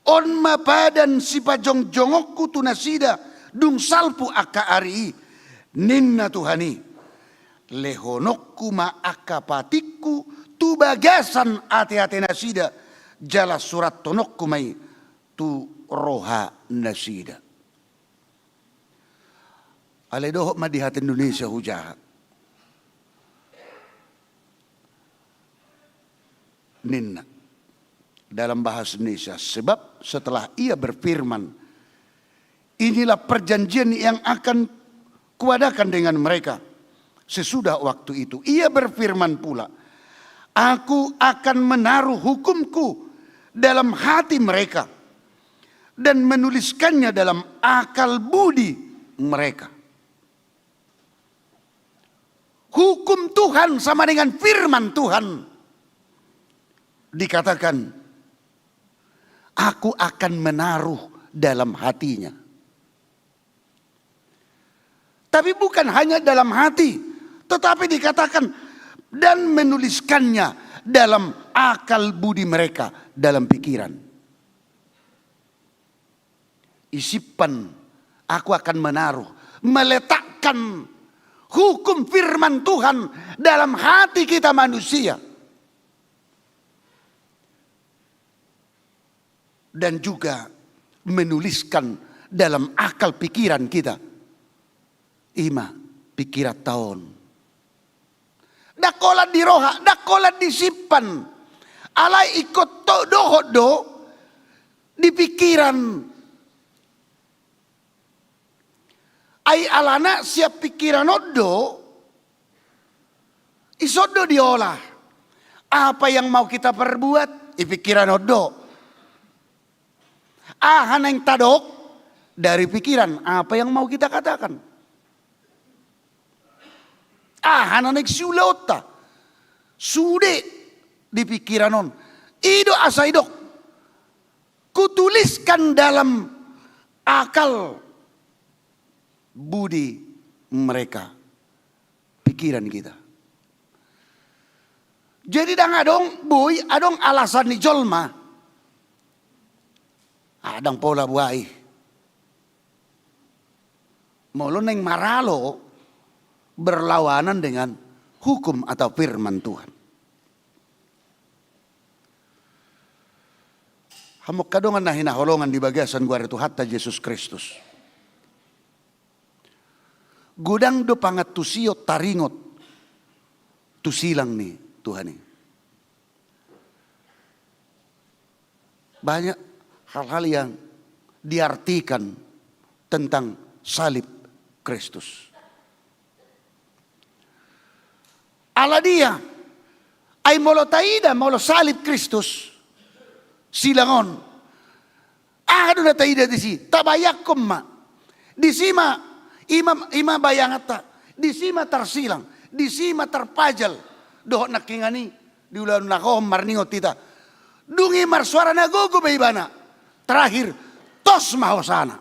On ma padan sipajongjongonku tu nasida dung salpu angka ari i, ninna Tuhan i. Lehononku ma angka patikku tu bagasan ateate nasida, jala surathononku ma i tu roha nasida. Alai dohot ma di hata Indonesia hujaha, ninna dalam bahasa Indonesia, sebab setelah ia berfirman, "Inilah perjanjian yang akan kuadakan dengan mereka sesudah waktu itu." Ia berfirman pula, "Aku akan menaruh hukumku dalam hati mereka dan menuliskannya dalam akal budi mereka." Hukum Tuhan sama dengan firman Tuhan. Dikatakan, "Aku akan menaruh dalam hatinya." Tapi bukan hanya dalam hati, tetapi dikatakan, "Dan menuliskannya dalam akal budi mereka," dalam pikiran. Isimpan, aku akan menaruh, meletakkan hukum firman Tuhan dalam hati kita manusia. Dan juga menuliskan dalam akal pikiran kita. Ima pikiranta on. Ndang holan di roha, ndang holan disimpan. Alai ingkon dohot do di pikiran. Ai alana sian pikiran on do, dison do diolah. Apa yang mau kita perbuat, di pikiran on do. Aha naeng tadok, dari pikiran, apa yang mau kita katakan. Aha na naeng siulaonta, sude di pikiran on. I do asa didok, "Kutuliskan dalam akal budi mereka." Pikiran kita. Jadi ndang adong, boi adong alasan ni jolma. Ah, ndang pola buai. Molo naeng maralo berlawanan dengan hukum atau firman Tuhan. Hamu angka dongan na hinaholongan di bagasan goar ni Tuhanta Jesus Kristus. Godang do pangantusion taringot tu silang ni Tuhan i. Banyak hal-hal yang diartikan tentang salib Kristus. Ala dia, ai molo taida, molo salib Kristus, silang on. Aha do na taida disi, tabayangkon ma. Disi ma, i ma, i ma bayanganta, disi ma tarsilang, disi ma tarpajal. Dohot nangkiningan i, di ulaon na hohom marningot hita. Dung i marsuara na gogo ma ibana. Terakhir, tos ma hosana.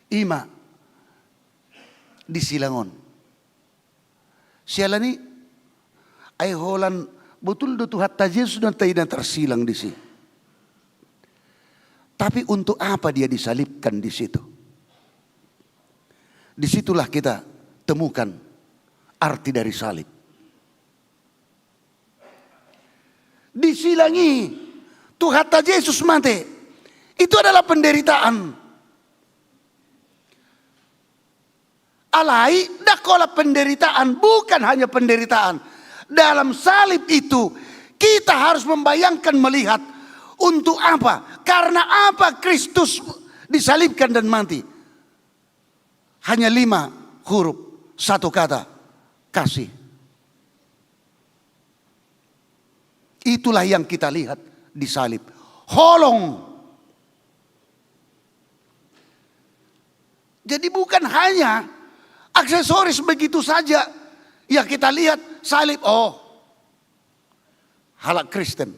I ma di silang on. Siala ni, ai holan botul do Tuhanta Jesus do na taida tarsilang disi. Tapi untuk apa dia disalibkan di situ? Disitulah kita temukan arti dari salib. Di silang i Tuhanta Jesus mate. Itu adalah penderitaan. Alai, ndang holan penderitaan, bukan hanya penderitaan. Dalam salib itu, kita harus membayangkan, melihat untuk apa, karena apa Kristus disalibkan dan mati. Hanya lima huruf, satu kata, kasih. Itulah yang kita lihat di salib. Holong. Jadi bukan hanya aksesoris begitu saja yang kita lihat salib, oh, halak Kristen.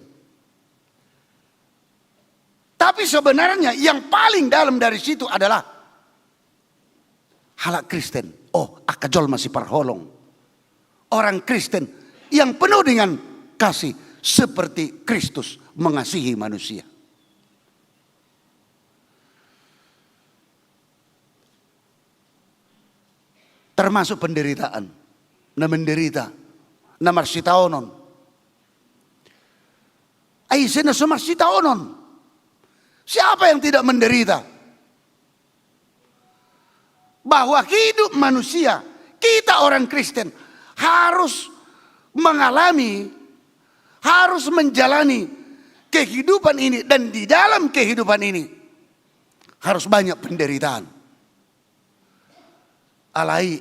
Tapi sebenarnya yang paling dalam dari situ adalah halak Kristen. Oh, angka jolma siparholong. Orang Kristen yang penuh dengan kasih seperti Kristus mengasihi manusia. Termasuk penderitaan. Na menderita, na marsitaonon. Ai ise na so marsitaonon? Siapa yang tidak menderita? Bahwa hidup manusia, kita orang Kristen harus mengalami, harus menjalani kehidupan ini, dan di dalam kehidupan ini harus banyak penderitaan. Alai,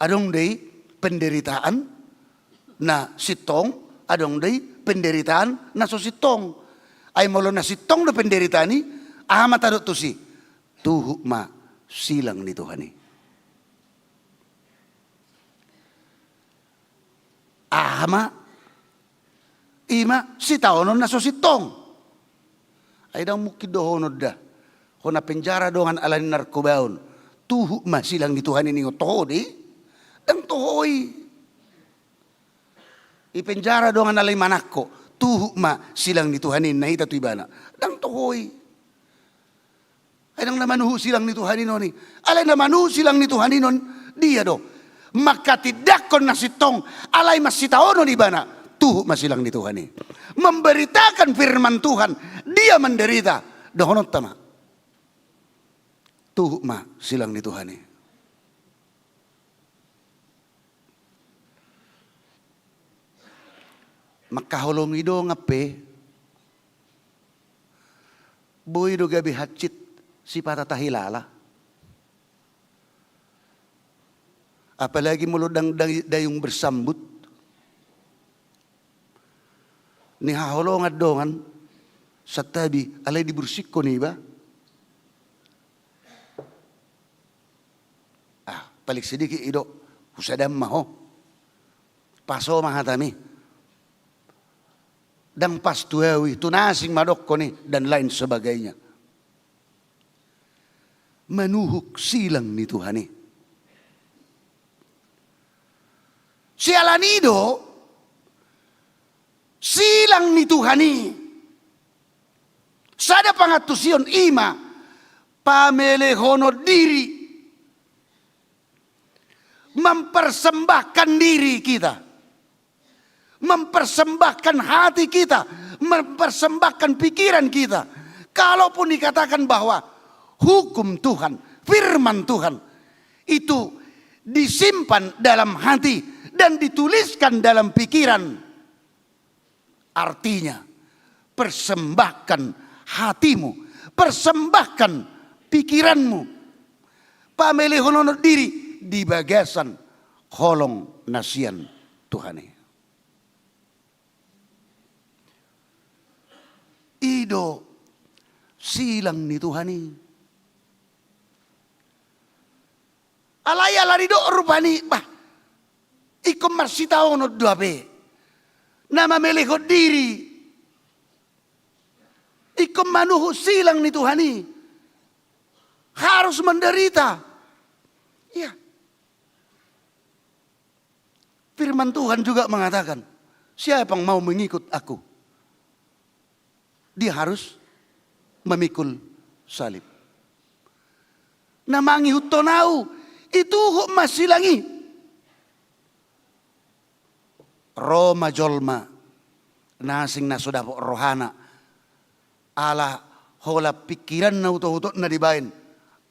adong do i penderitaan na sintong, adong do i penderitaan na so sintong. Ai molo na sintong do penderitaan i, aha ma tadok tusi? Tuhuk ma silang ni Tuhan i. Aha ma? I ma sitaonon na so sintong. Ai ndang mungkin dohonon da, hona penjara dongan ala ni narkobaon, tuhuk ma silang ni Tuhan i, ningon toho do i? Ndang toho i. I penjara dongan ala ni manangko, tuhuk ma silang ni Tuhan i, na hita tu ibana? Ndang toho i. Ai ndang na manuhuk silang ni Tuhan i non i. Alai na manuhuk silang ni Tuhan i non dia do? Mangkatindangkon na sintong, alai marsitaonon ibana, tuhuk ma silang ni Tuhan i. Memberitakan firman Tuhan, dia menderita. Dohononta ma, tuhuk ma silang ni Tuhan i. Mangkaholongi dongan pe, boi do gabe hansit sipata tahilala. Apalagi molo ndang dai-, dayung bersambut. Nihaholongan dongan, santabi, alai dibursikkon iba. Ah, paling sedikit i do, husadaan ma ho. Pas ho ma hatami. Ndang pas tu ahu i, tu na asing ma dokkon i, dan lain sebagainya. Manuhuk silang ni Tuhan i. Siala ni i do silang ni Tuhan i sada pangantusion, i ma pamelehonon diri, mempersembahkan diri kita, mempersembahkan hati kita, mempersembahkan pikiran kita. Kalaupun dikatakan bahwa hukum Tuhan, firman Tuhan itu disimpan dalam hati dan dituliskan dalam pikiran, artinya, persembahkan hatimu, persembahkan pikiranmu, pamelehonon diri di bagasan holong na sian Tuhan i. I do silang ni Tuhan i. Alai ala didok rupani, bah, ingkon marsitaonon do hape na mamelehon diri, ingkon manuhuk silang ni Tuhan i, harus menderita. Iya. Firman Tuhan juga mengatakan, siapa yang mau mengikut aku, dia harus memikul salib. Na mangihuthon ahu, ituhuk ma silang i. Ro ma jolma na asing na so dapot rohana, ala holan pikiranna, utoutona dibaen,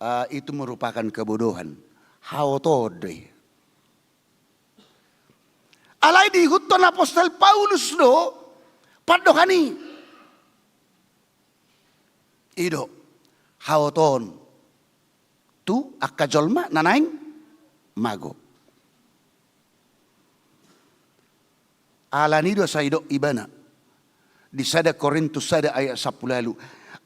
ah, itu merupakan kebodohan. Haotoon do i. Alai diihuthon apostel Paulus do pandohan i. I do haotoon tu angka jolma na naeng mago. Ala ni i do asa didok ibana di sada Korintus sada ayat sampulu ualu,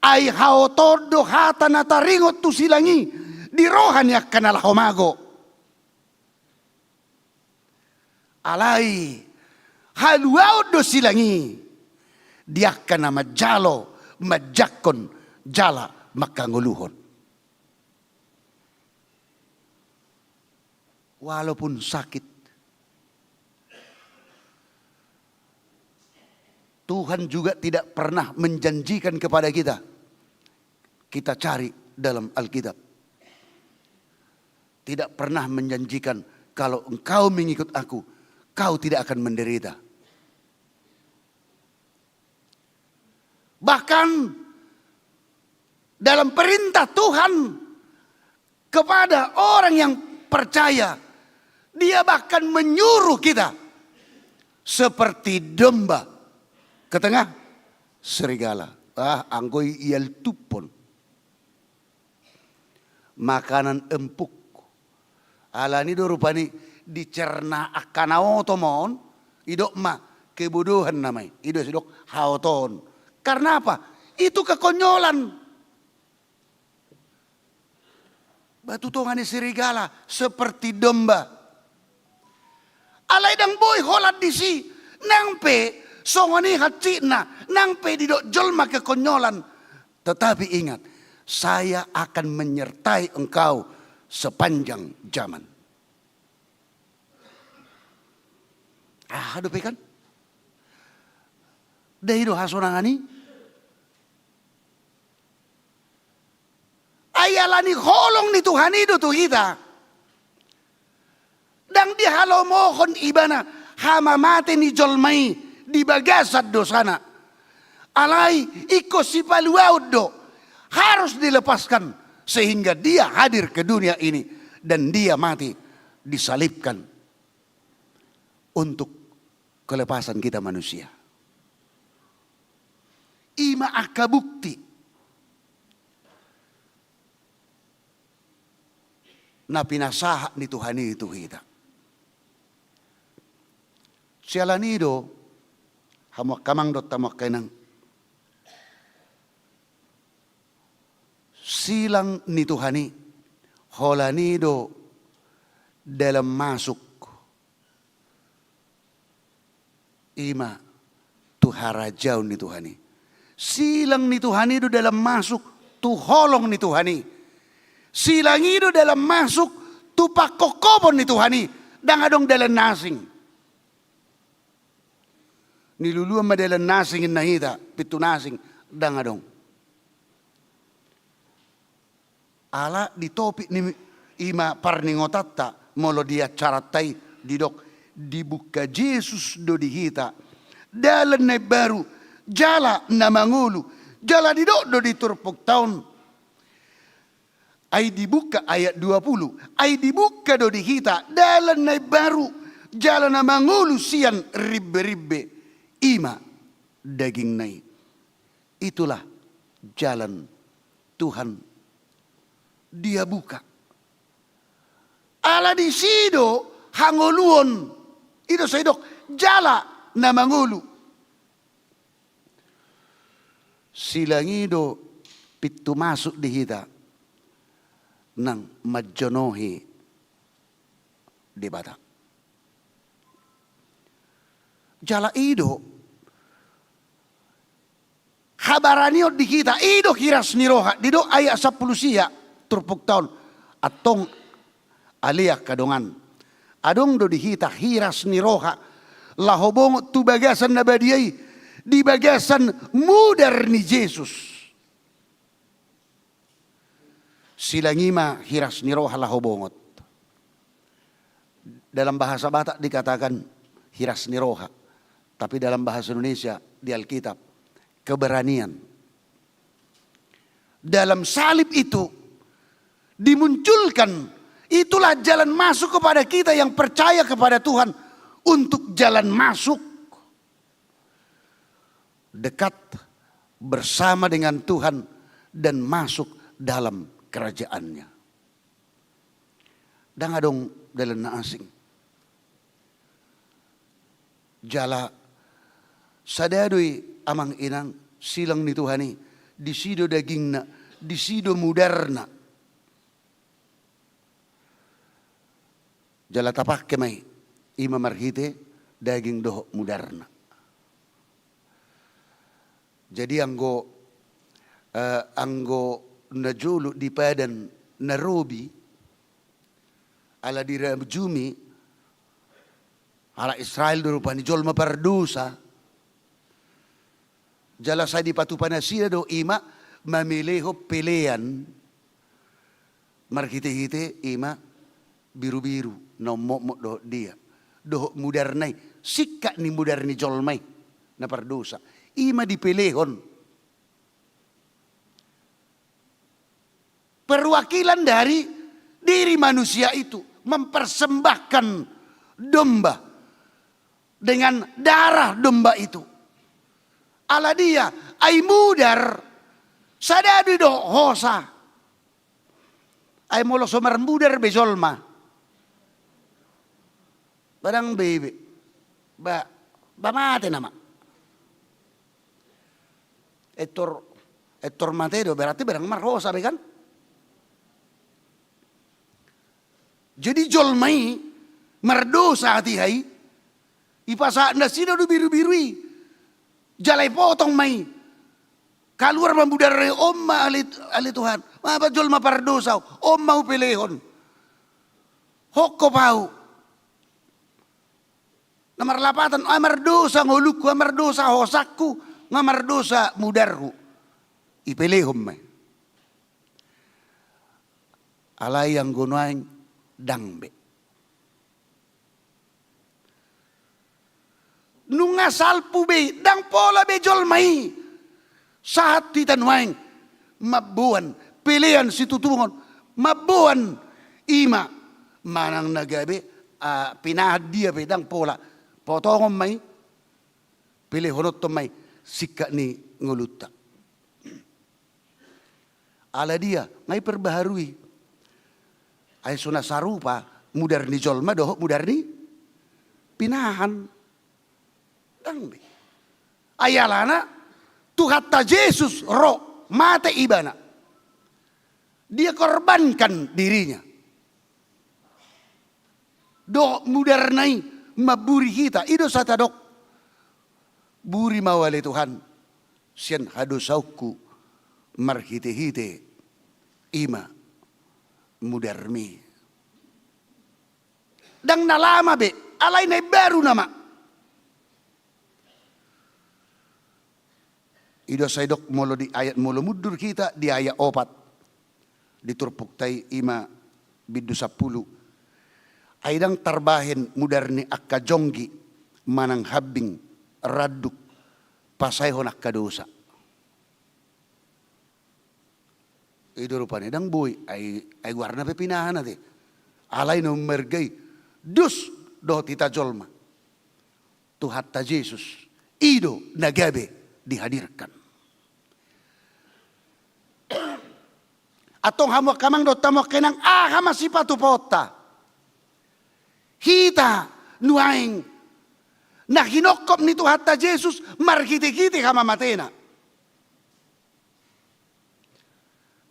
ai haotoon do hata na taringot tu silang i di roha ni angka na laho mago. Alai haluaon do silang i di angka na manjalo manjangkon jala manghangoluhon. Walaupun sakit, Tuhan juga tidak pernah menjanjikan kepada kita, kita cari dalam Alkitab, tidak pernah menjanjikan, kalau engkau mengikut aku, kau tidak akan menderita. Bahkan dalam perintah Tuhan kepada orang yang percaya, dia bahkan menyuruh kita seperti domba ke tengah serigala. Ah, anggo i ialtuphon. Makanan empuk. Ala ni i do rupani dicerna angka na oto ma on, didok ma kebodohan nama i. I do asa didok haotoon. Karena apa? Itu kekonyolan. Batu tonga ni serigala seperti domba. Alai ndang boi holan disi, nang pe songon i hansikna, nang pe didok jolma kekonyolan. Tetapi ingat, saya akan menyertai engkau sepanjang zaman. Aha dope kan? Ndai do hasonangan i. Ai ala ni holong ni Tuhan i do tu hita. Ndang dihalomohon ibana hamamate ni jolma i di bagasan dosana. Alai ingkon sipaluaon do, harus dilepaskan sehingga dia hadir ke dunia ini dan dia mati disalibkan untuk kelepasan kita manusia. I ma angka bukti na pinasahat ni Tuhan i tu hita. Siala ni i do, hamu angka amang dohot hamu angka inang, silang ni Tuhan i, holan i do dalan masuk i ma tu harajaon ni Tuhan i. Silang ni Tuhan i do dalan masuk tu holong ni Tuhan i. Silang i do dalan masuk tu pangkophopon ni Tuhan i. Ndang adong dalan na asing. Niluluan ma dalan na asing inna hita, pintu na asing, ndang adong. Ala di topik ni i ma parningotanta, molo di acaranta i didok, dibuka Jesus do di hita dalan na imbaru jala na mangolu, jala didok do di turpukta on. Ai dibuka, ayat dua puluh, ai dibuka do di hita dalan na imbaru jala na mangolu sian rimberimbe, i ma dagingna i. Itulah jalan Tuhan. Dia buka. Ala disi do hangoluon. I do sai didok jala na mangolu. Silang i do pintu masuk di hita nang manjonohi Debata. Jala i do habaranion di hita, i do hiras ni roha, didok ayat sampulu sia, turpukta on, antong ale angka dongan. Adong do di hita hiras ni roha, laho bongot tu bagasan na badia i, di bagasan mudar ni Jesus. Silang i ma hiras ni roha laho bongot. Dalam bahasa Batak dikatakan hiras ni roha, tapi dalam bahasa Indonesia di Alkitab, keberanian. Dalam salib itu dimunculkan, itulah jalan masuk kepada kita yang percaya kepada Tuhan, untuk jalan masuk dekat bersama dengan Tuhan dan masuk dalam kerajaan-Nya. Ndang adong dalan na asing. Jala sada do i, amang inang, silang ni Tuhan i, disi do dagingna, disi do mudarna. Jala tapangke ma i, i ma marhite daging dohot mudarna. Jadi anggo, eh, anggo najolo di Padan na robi, ala dirajumi halak Israel do rupani jolma pardosa. Jala sai dipatupa nasida do i ma mamelehon pelean marhitehite i ma birubiru na ummotmot dohot dia, dohot mudarna i, singkat ni mudar ni jolma i na pardosa, i ma dipelehon. Perwakilan dari diri manusia itu, mempersembahkan domba dengan darah domba itu. Ala dia? Ai mudar, sada do i do hosa. Ai molo so marmudar be jolma, ba ndang be i be, ba, ba mate nama. Etor, etor mate do, berarti ba ndang marhosa be kan? Jadi jolma i mardosa hatiha i, ipasahat nasida do birubiru i, jala ipotong ma i. Kaluar ma mudar i, on ma ale, ale Tuhan, ma ba jolma pardosa, on ma hupelehon. Hongkop ahu. Na marlapatan, ai mardosa ngolungku, ai mardosa hosangku, nga mardosa mudarhu. Ipelehon ma i. Alai anggo nuaeng ndang be. Nunga salpu be i, ndang pola be jolma i. Sahat hita nuaeng mamboan pelean situtungon, mamboan i ma manang na gabe, ah, pinahan dia pe ndang pola. Potongon ma i, pelehononton ma i singkat ni ngolunta. Ala dia? Nga iperbaharui. Ai so na sarupa mudar ni jolma dohot mudar ni pinahan. Ndang be. Ai alana Tuhanta Jesus ro, mate Ibana. Dia korbankan dirinya. Dohot mudarna i mamburi hita. I do sai tadok, buri ma au ale Tuhan sian hadosaonku marhitehite i ma mudarmi. Ndang na lama be, alai na imbaru nama. I do sai didok molo di ayat, molo mundur hita di ayat opat di turpukta i, ima bindu sampulu. Ai ndang tarbahen mudar ni angka jonggi manang hambing randuk pasaehon angka dosa. I do rupani ndang boi, ai, ai goarna pe pinahan ate. Alai na ummarga i dos dohot hita jolma. Tuhanta Jesus, i do na gabe dihadirkan. Antong hamu angka amang dohot hamu angka inang, aha ma sipatupaonta? Hita nuaeng na hinongkop ni Tuhanta Jesus marhitehite hamamatena.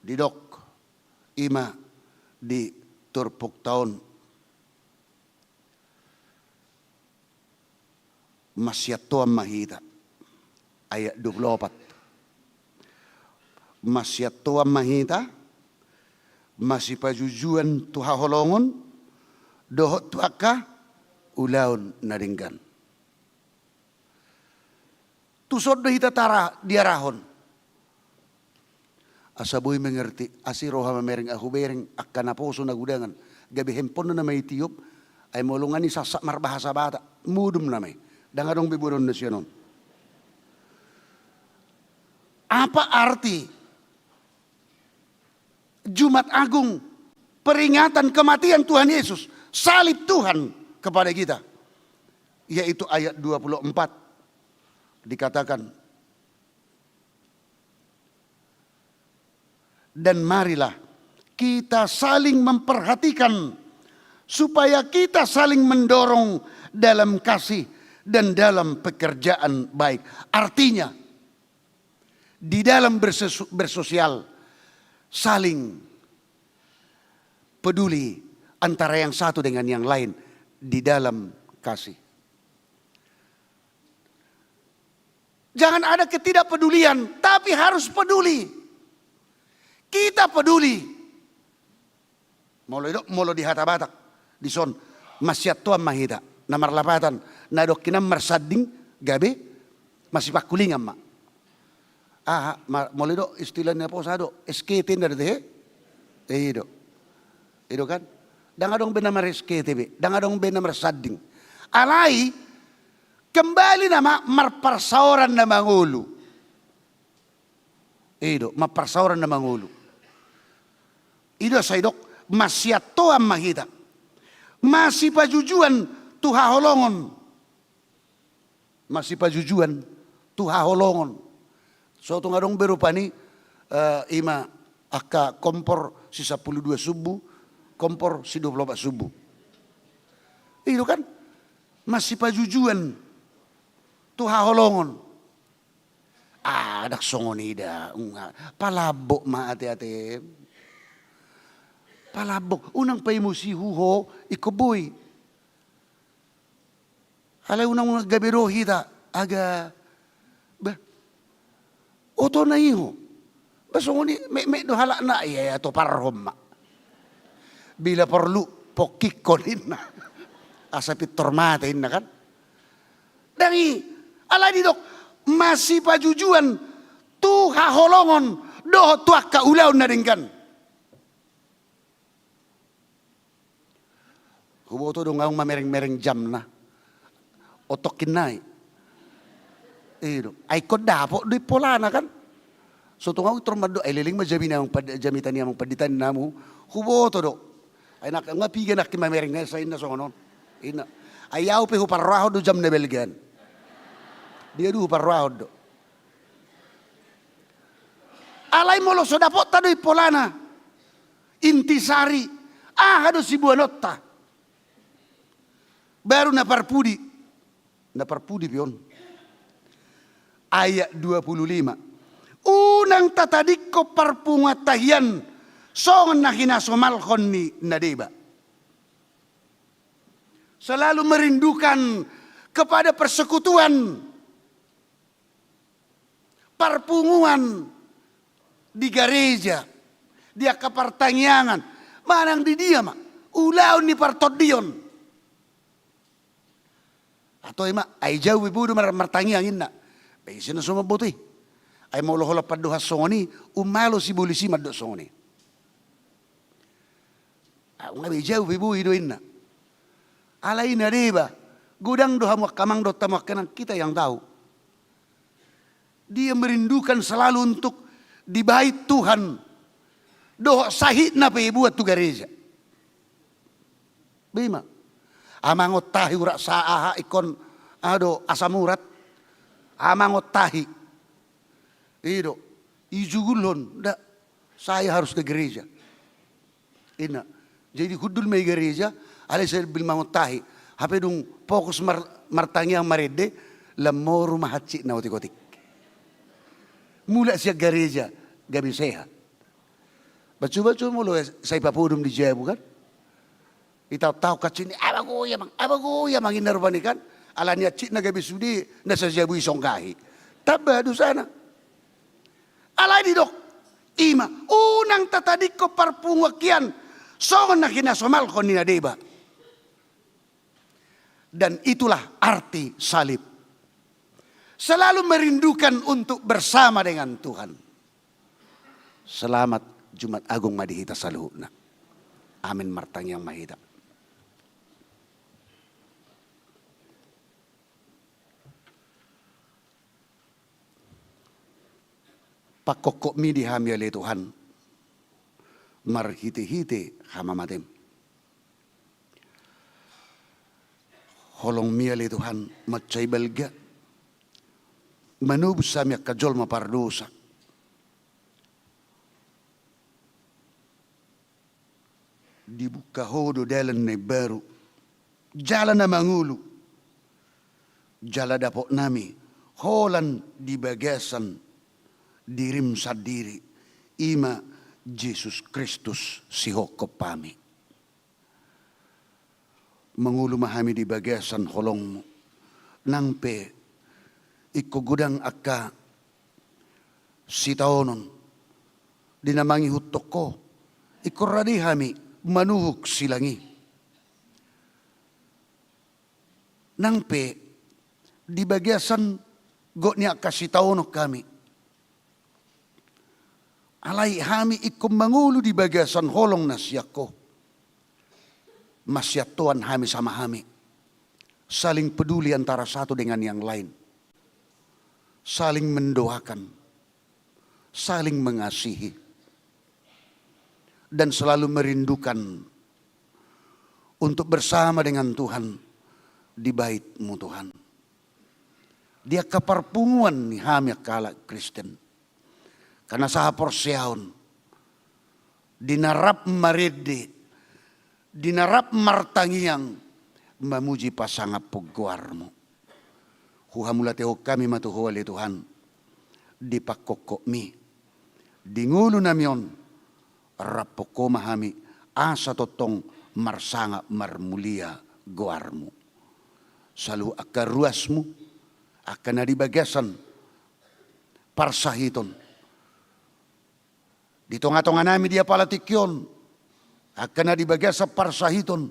Didok ima di turpukta on, masiantoan ma hita. Ayat dua pulu opat. Masiantoan ma hita, masipajujuan tu haholongon dohot tu angka ulaon na denggan. Tuson do hita tara diarahon. Asa boi mengerti, asi roha mamereng ahu bereng, angka naposo na gudangan, gabe handphone nama i tiop, ai molo nga ni sassak marbahasa Batak, modom nama i. Ndang adong be boanon na sian on. Apa arti Jumat Agung, peringatan kematian Tuhan Yesus, salib Tuhan kepada kita. Yaitu ayat dua puluh empat dikatakan, dan marilah kita saling memperhatikan supaya kita saling mendorong dalam kasih dan dalam pekerjaan baik. Artinya, di dalam bersesu-, bersosial, saling peduli antara yang satu dengan yang lain di dalam kasih. Jangan ada ketidakpedulian, tapi harus peduli. Kita peduli. Molo i do, molo di hata Batak, dison, masiantoan ma hita. Na marlapatan, na dok hinan marsanding, gabe masipangkulingan ma. Aha, ma-, molo i do, istilah ni naposo do, S K T na do te, he? Eh, i do. I do kan? Ndang adong be na mar-S K T be, ndang adong be na marsanding. Alai, kembali nama marparsaoran na mangolu. I do, marparsaoran na mangolu. I do sai didok, masiantoan ma hita. Masipajujuan tu haholongon. Masipajujuan tu haholongon. So tung adong be rupani, eh, ima angka kompor si sampulu dua sumbu, kompor si dua pulu opat sumbu. I do kan? Masipajujuan tu haholongon. Ah, ndang songon i da, unga. Palambok ma ate-ate. Palambok, unang paemosi ho, ingkon boi. Alai unang, unang gabe ro hita, aga, bah. Oto na i ho. Bah, songon i, mek-mek do halak na, ia, ia, toparhon ma. Bila perlu, pongkikkon inna. Asa pintor mate inna kan. Ndang i, alai didok, masipajujuan tu haholongon dohot tu angka ulaon na denggan. Huboto do nga ahu mamereng-mereng jamna. Otokin nai. I do. Ai ingkon dapot do impolana kan. So tung ahu tor mandok, ai leleng ma jamita ni amang pandi-, jamita ni amang pandita ninna hamu. Huboto do. Ai nangkin nga piga nangkin mamereng, sai inna songon on. Inna. Ai ahu pe huparrohahon do jam na balgaan. Dia do huparrohahon do. Alai molo so dapotta do impolana. Intisari. Aha do siboanonta. Baru na parpudi. Na parpudi pe on. Ayat dua pulu lima. Unang tatadingkon parpunguanta hian songon na hinasomalhon ni na deba. Selalu merindukan kepada persekutuan, parpunguan di gareja, di angka partangiangan, manang di dia ma, ulaon ni partondion. Atau ima, ai jau be bodo mar-, martangiang inna. Be ise na so mamboto i. Ai molo holan pandohan songon i, ummalo sibolis i mandok songon i. Au nga be jau pe boi do inna. Alai na deba, godang do hamu angka amang dohot hamu angka inang, kita yang tahu. Dia merindukan selalu untuk dibahen Tuhan. Dohot sahitna pe buat tu gareja. Bima. Amang on tahi urat sa aha ingkon, aha do, asam urat. Amang on tahi. I do. Ijugulhon. Nda. Saya harus ke gereja. Inna. Jadi hundul ma i gareja, alai sambil mangon tahi. Hape dung fokus mar-, martangiang marende, lam moru ma hansit na otik-otik. Mulak sian gareja, gabe sehat. Bacu-bacu molo sai papodom di jabu kan. Itaon-taon hansit ni, "Abago i amang, abago i amang," inna rupani kan. Alani hansit na gabe sude, na sai jabu i songgahi. Tamba dosana. Alai didok, ima, unang tatadingkon parpunguan hian, songon na hinasomalhon ni na deba. Dan itulah arti salib. Selalu merindukan untuk bersama dengan Tuhan. Selamat Jumat Agung ma di hita saluhutna. Amin, martangiang ma hita. Pangkophopmi di hami ale Tuhan, marhite-hite hamamatem. Holongmi ale Tuhan, mansai balga, manobus hami angka jolma pardosa. Dibuka Ho do dalan na imbaru, jala na mangolu, jala dapotnami holan di bagasan dirim sandiri, ima Jesus Kristus sihophop hami. Mangolu ma hami di bagasan holongmu. Nang pe ingkon godang angka sitaonon di na mangihuthon Ho, ingkon rade hami manuhuk silang i. Nang pe di bagasan gok ni angka sitaonon hami. Alai hami ingkon mangolu di bagasan holong na sian Ho. Masiantoan hami sama hami. Saling peduli antara satu dengan yang lain. Saling mendoakan. Saling mengasihi. Dan selalu merindukan untuk bersama dengan Tuhan di bait-Mu Tuhan. Di angka parpunguan ni hami angka halak Kristen. Angka na sahaporseaon, di na rap marende, di na rap martangiang, mamuji pasangaphon goar-Mu. Huhamuliatehon hami ma tu Ho ale Tuhan, di pangkophopmi, di ngolunami on, raphon Ho ma hami, asa tongtong marsangap marmulia goar-Mu. Saluhut angka ruas-Mu, angka na di bagasan parsahiton. Di tonga-tonganami di apala tingki on, angka na di bagasan parsahiton,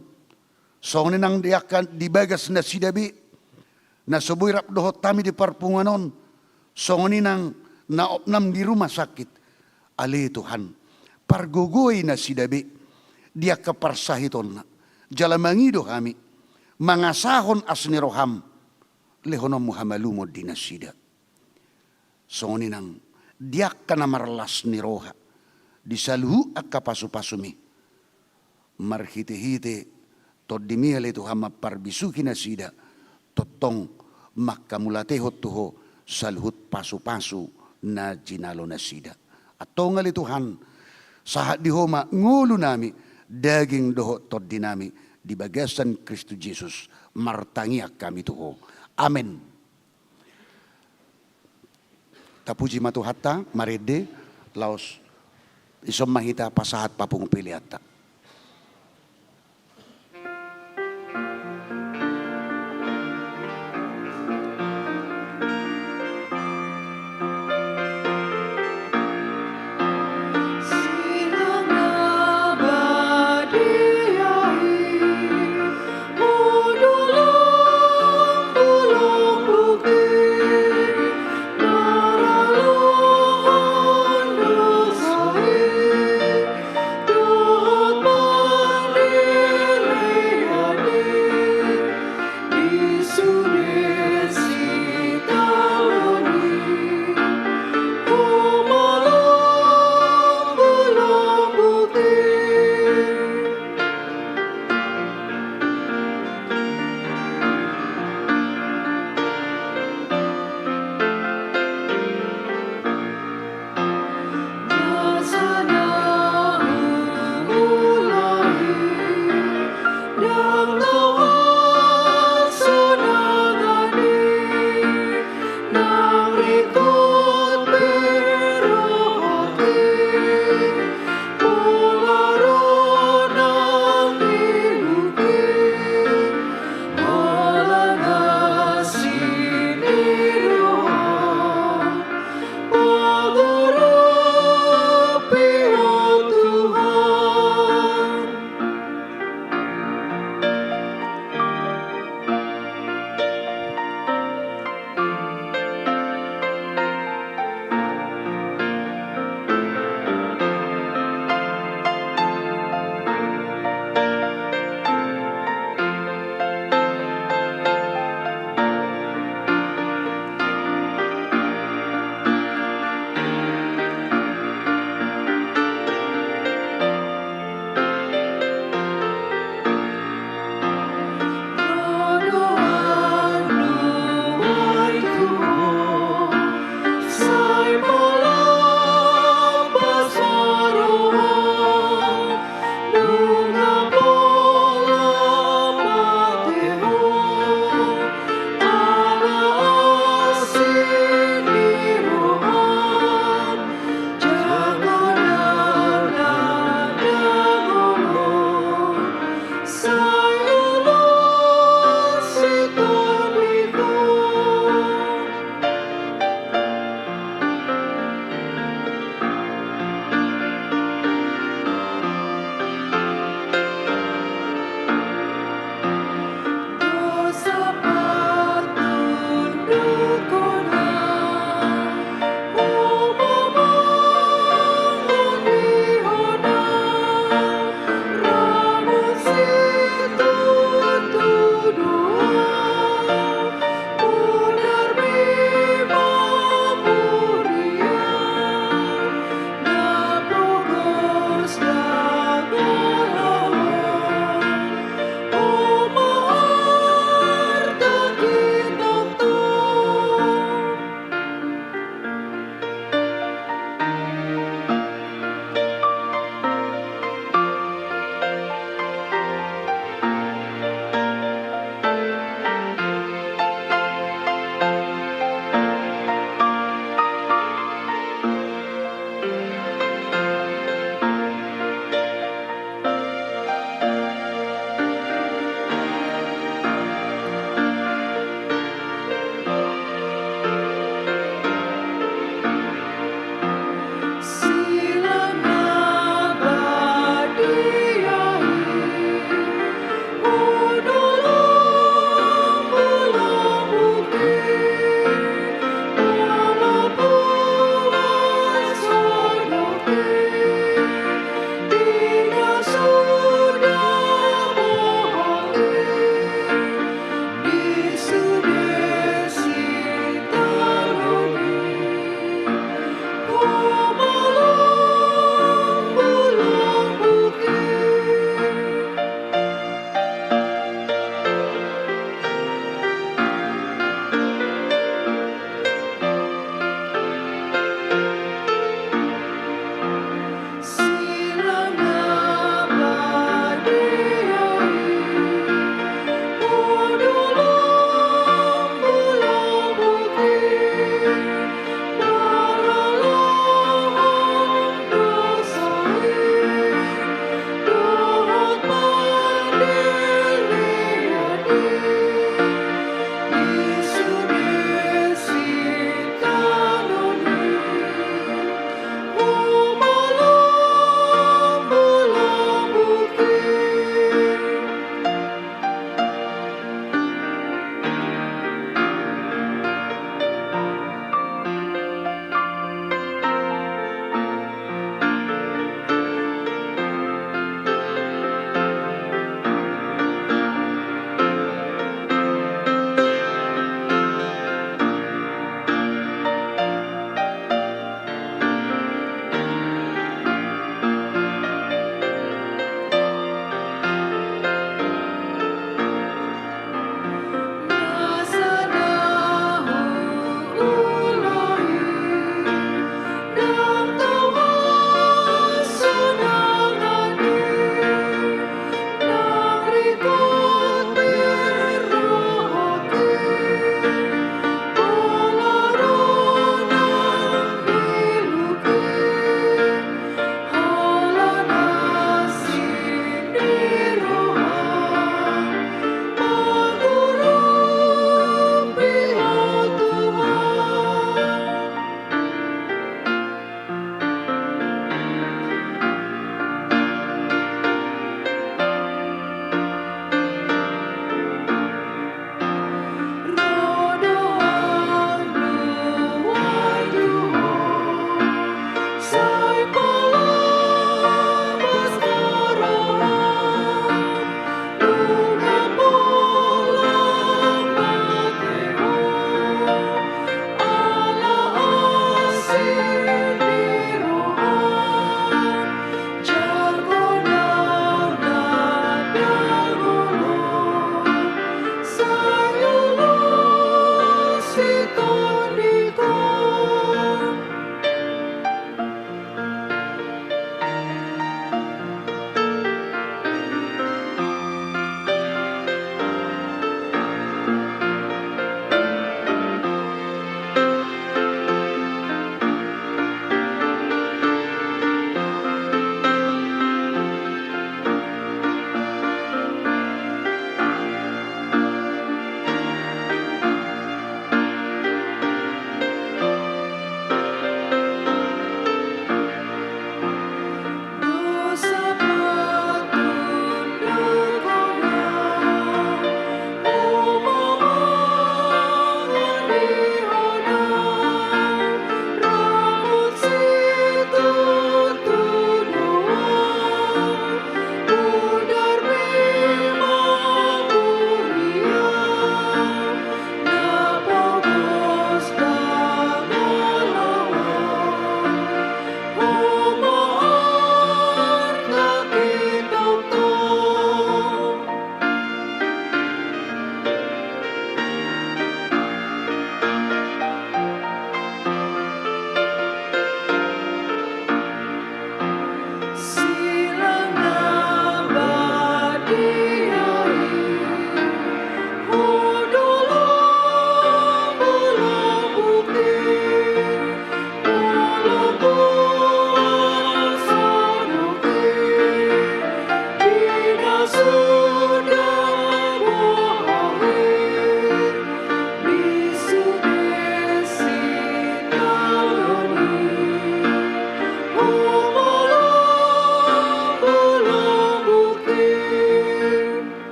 songon i nang di angka di bagas nasida be, na so boi rap dohot hami di parpunguan on, songon i nang na opnam di rumah sakit. Ale Tuhan, pargogoi nasida be, di angka parsahitonna, jala mangido hami, mangasahon asi ni roham, lehononmu hamalumon di nasida. Songon i nang di angka na marlas ni roha, di saluhut angka pasu-pasumi. Marhite-hite tondimi ale Tuhan mamparbisuhi nasida, tongtong manghamauliatehon tu Ho saluhut pasu-pasu na jinalo nasida. Antong ale Tuhan, sahat di Ho ma ngolunami, daging dohot tondinami, di bagasan Kristus Jesus, martangiang hami tu Ho. Amen. Tapuji ma Tuhanta, marende, laos dison ma hita pasahat papungu peleanta.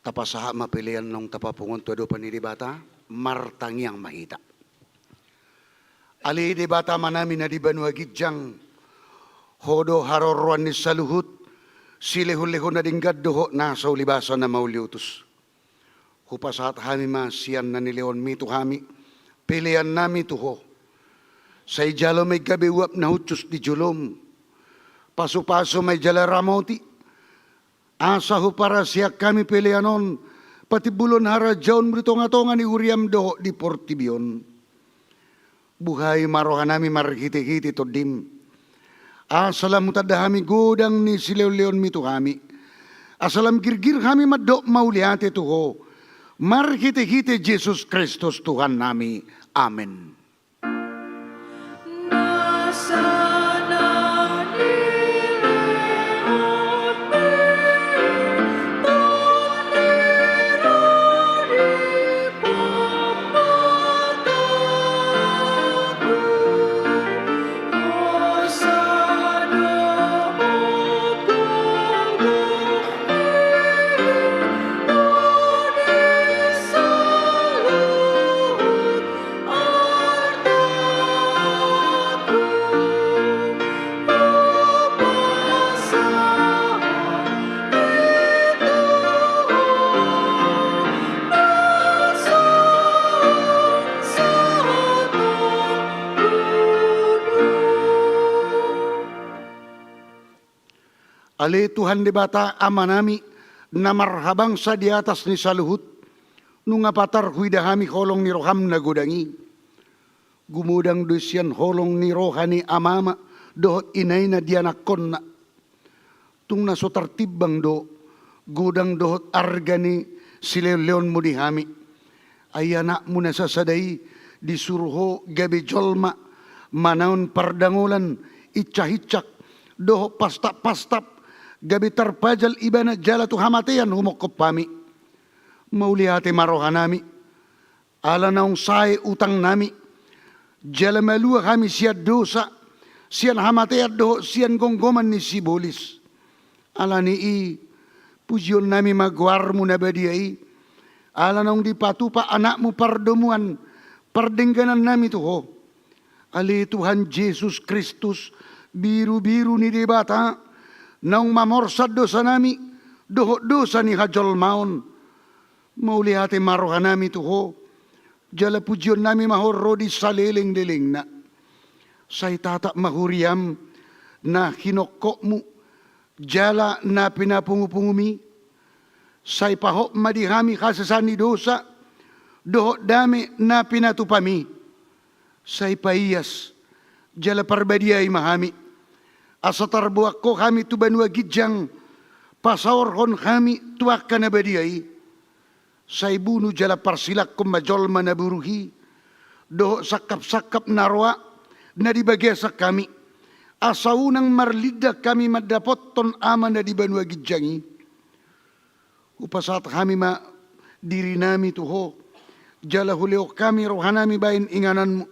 Tapasahat ma pelean naung tapapungu on tu adopan ni Debata, martangiang ma hita. Ale Debata Amanami na di banua ginjang, Ho do haroroan ni saluhut, silehonlehon na denggan dohot nasa ulibasa na mauliutus. Hupasahat hami ma sian na nilehonMi tu hami, peleannami tu Ho. Sai jalo ma i gabe uap na hushus di joloM. Pasupasu ma i jala ramoti, asa huparasian hami pelean on patimbulhon harajaonMu di tongatonga ni huriaM dohot di portibi on. Buhai ma rohanami marhitehite TondiM, asa lam hutanda hami godang ni silehonlehonMi tu hami, asa lam girgir hami mandok mauliate tu Ho, marhitehite Jesus Kristus Tuhannami. Amen. Ale Tuhan Debata Amanami, na marhabangsa di atas ni saluhut, nunga patar huida hami holong ni rohaM na godang i. Gumodang do i sian holong ni roha ni amama dohot inaina di anakkonna. Tung na so tartimbang do godang dohot arga ni silehonlehonMu di hami. Ai anakMu na sasada i disuru Ho gabe jolma, manaon pardangolan, insahinsak dohot pastapastap, gabe tarpajal ibana jala tu hamatean humongkop hami. Mauliate ma rohanami, ala naung sae utangnami, jala malua hami sian dosa, sian hamatean dohot sian gomgoman ni sibolis. Ala ni i, pujionnami ma goarMu na badia i, ala naung dipatupa AnakMu pardomuan, pardengganannami tu Ho. Ale Tuhan Jesus Kristus, birubiru ni Debata, naung mamorsan dosanami dohot dosa ni hajolmaon. Mauliate ma rohanami tu Ho, jala pujionnami ma Ho ro di salelenglelengna. Sai tatap ma huriaM na hinongkopMu, jala na pinapungupungumi. Sai pahot ma di hami hasesaan ni dosa dohot dame na pinatupami. Sai paias jala parbadiai ma hami, asa tarboan Ho hami tu banua ginjang, pasaorhon hami tu angka na badia i. Sai bunu jala parsilanghon ma jolma na buruk i dohot sangkapsangkap na roa na di bagasan hami, asa unang marlindang hami mandapothon Ama na di banua ginjang i. Hupasahat hami ma dirinami tu Ho, jala hulehon hami rohanami bahen ingananMu,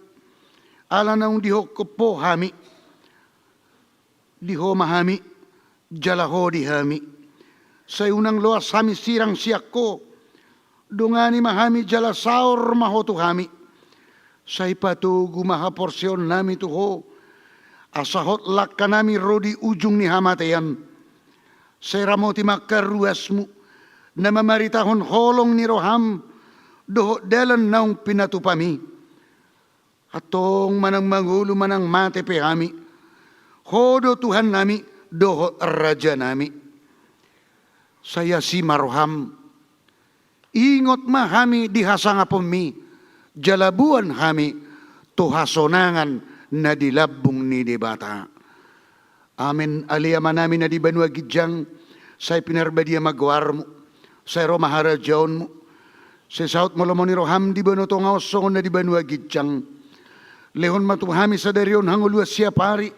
ala naung dihongkop Ho hami, di Ho ma hami, jala Ho di hami. Sai unang loas hami sirang sian Ho, dongani ma hami jala saor ma Ho tu hami. Sai patogu ma haporseaonnami tu Ho, asa hot langkanami ro di ujung ni hamatean. Sai ramoti ma angka ruasMu, na mamaritahon holong ni rohaM dohot dalan naung pinatupami. Antong manang mangolu manang mate pe hami, Ho do Tuhannami dohot Rajanami. Sai asi ma rohaM, ingot ma hami di hasangaponMi, jala boan hami tu hasonangan na di lambung ni Debata. Amen. Ale Amanami na di banua ginjang, sai pinarbadia ma goarMu, sai ro ma harajaonMu, sai saut ma lomo ni rohaM di banua tonga on songon na di banua ginjang. Lehon ma tu hami sadari on hangoluan siapari.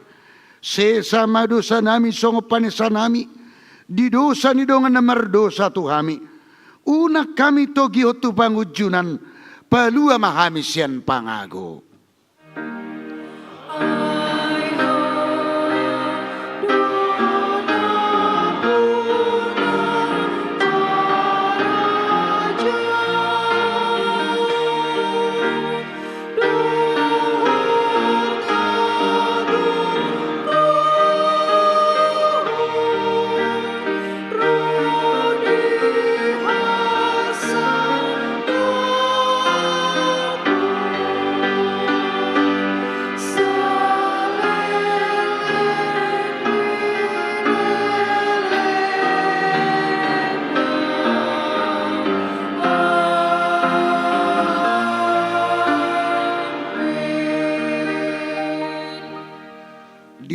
Sesa ma dosanami songon panesanami di dosa ni dongan na mardosa tu hami. Unang hami togihon tu pangunjunan, palua ma hami sian pangago.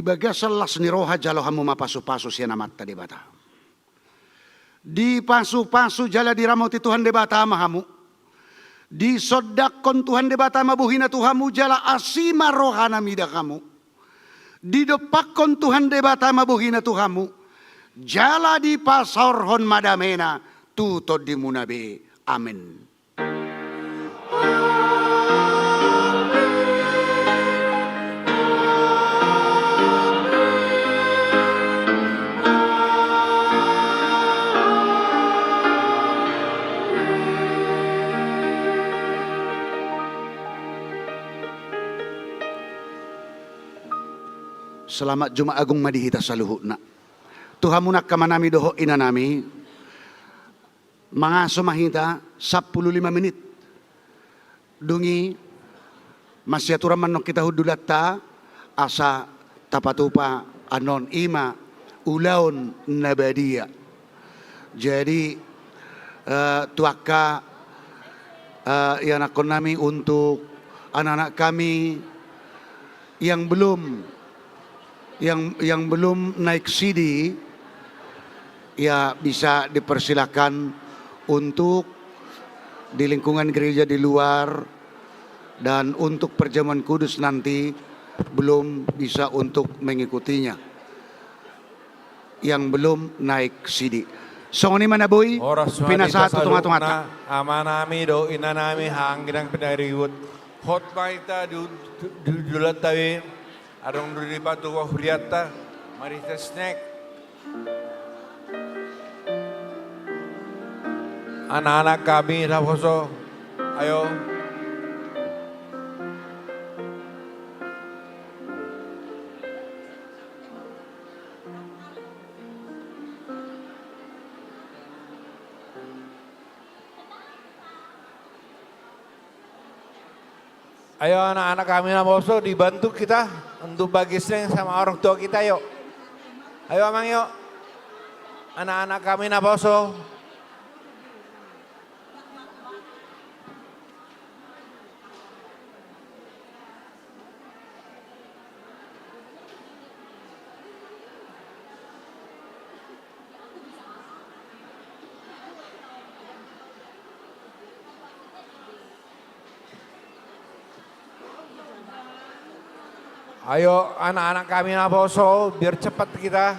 Bagasan las ni roha jalo hamu ma pasupasu sian Amanta Debata. Dipasupasu jala diramoti Tuhan Debata ma hamu. Disondangkon Tuhan Debata ma bohina tu hamu jala asi ma rohana mida hamu. Didompakkon Tuhan Debata ma bohina tu hamu. Jala dipasaorhon ma damena tu tondimuna be. Amen. Selamat Jumat Agung ma di hita saluhutna. Tu hamu angka amanami dohot inanami, mangaso ma hita sampulu lima menit. Dung i masiaturan ma annon hita hundulanta asa tapatupa annon i ma ulaon na badia. Jadi, eh, tu angka, eh, ianakkonnami, untuk anak-anak kami yang belum, yang, yang belum naik sidi, ya bisa dipersilakan untuk di lingkungan gereja di luar, dan untuk perjamuan kudus nanti belum bisa untuk mengikutinya. Yang belum naik sidi. Songon i ma na boi. Horas ma di hita saluhutna, pinasahat tu tonga-tonganta. Amanami dohot inanami, angginang pinaribot. Hot ma hita di, di, di hundulanta be. Adong do dipatupa hurianta. Mari hita snack. Anak-anak kami naposo, ayo. Ayo, anak-anak kami naposo, dibantu kita untuk bagi snack sama orang tua kita, yuk. Ayo, Amang, yuk. Anak-anak kami naposo. Ayo, anak-anak kami naposo, biar cepat kita.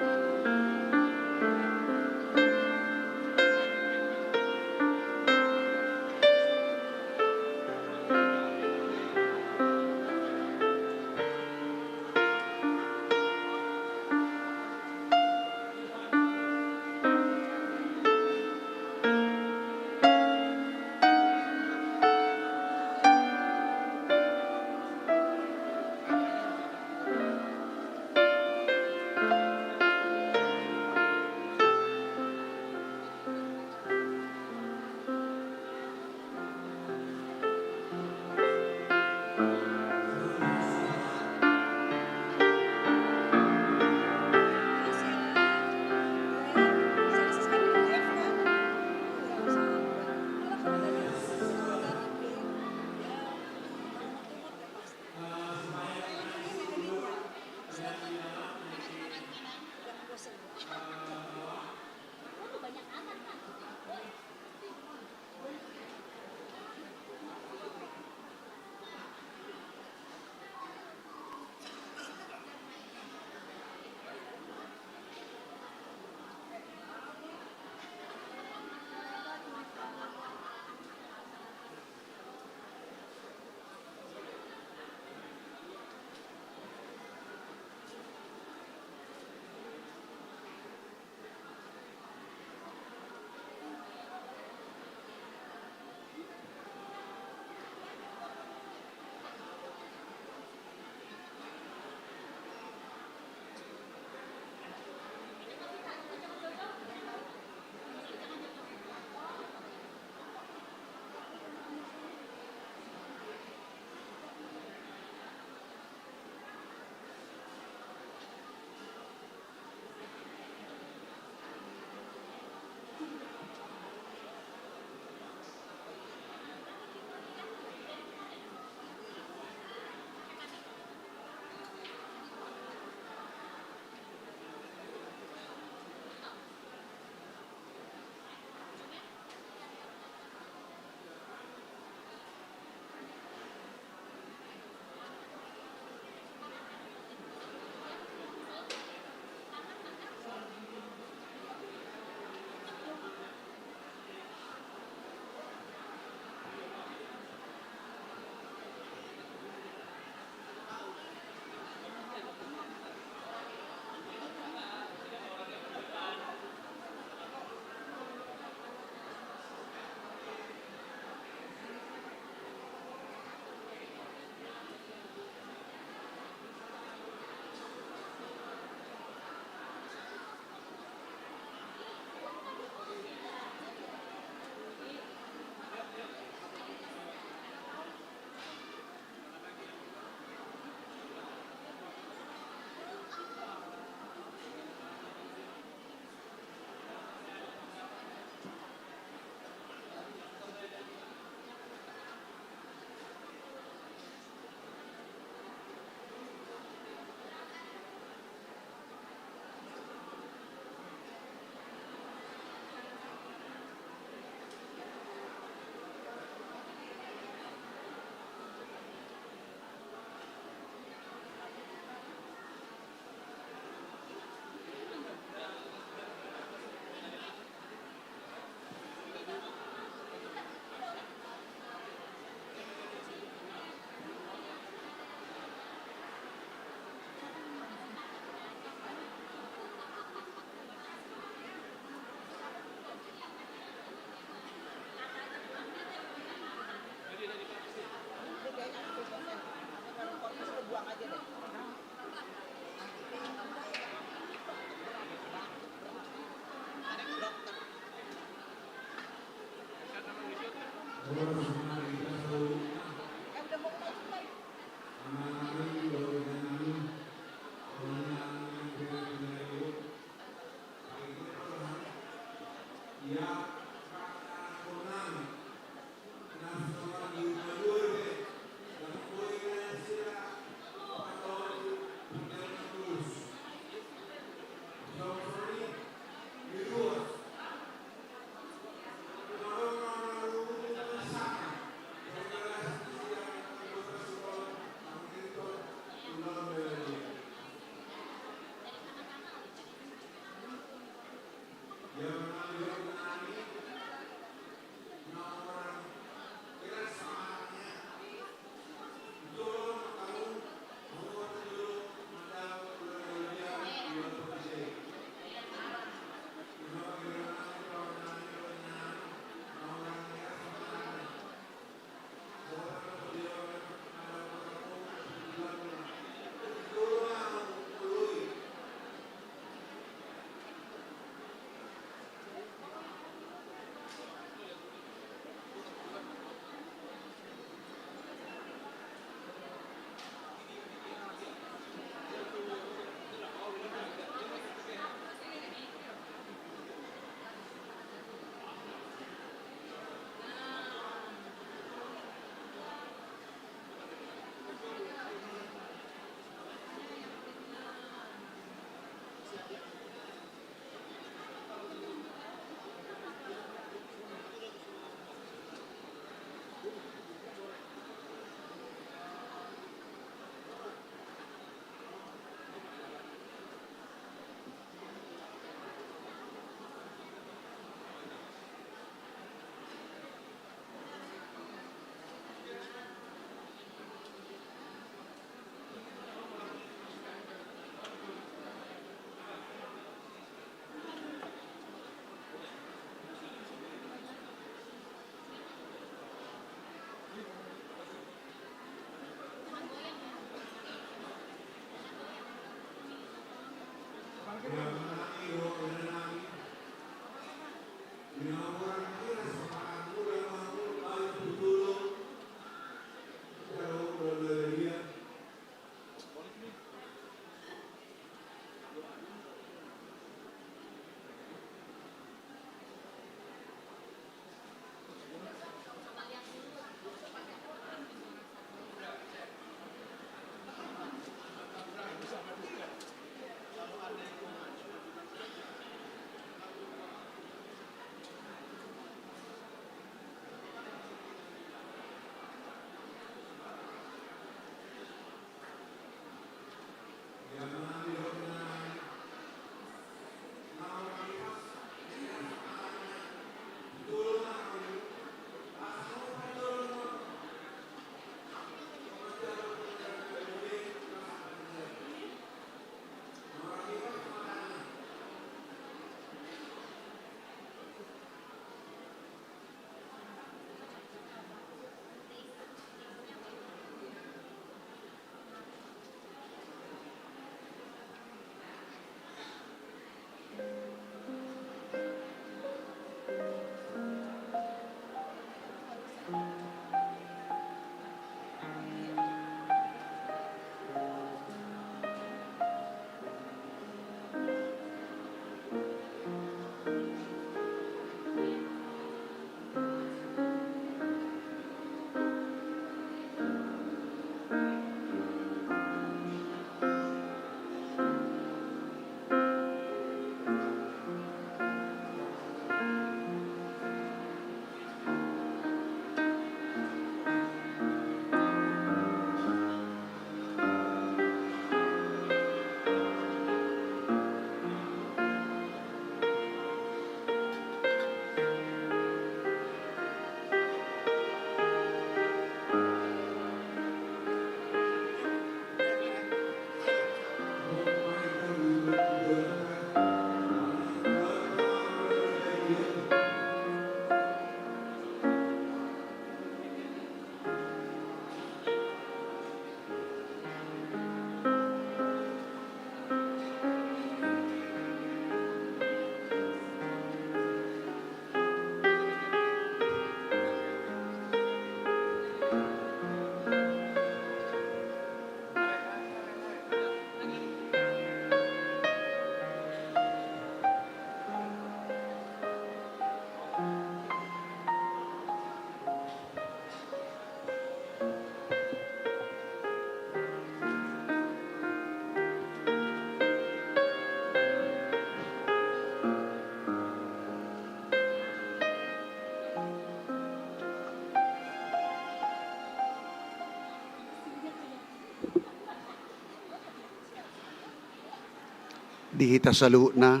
Di hita saluhutna,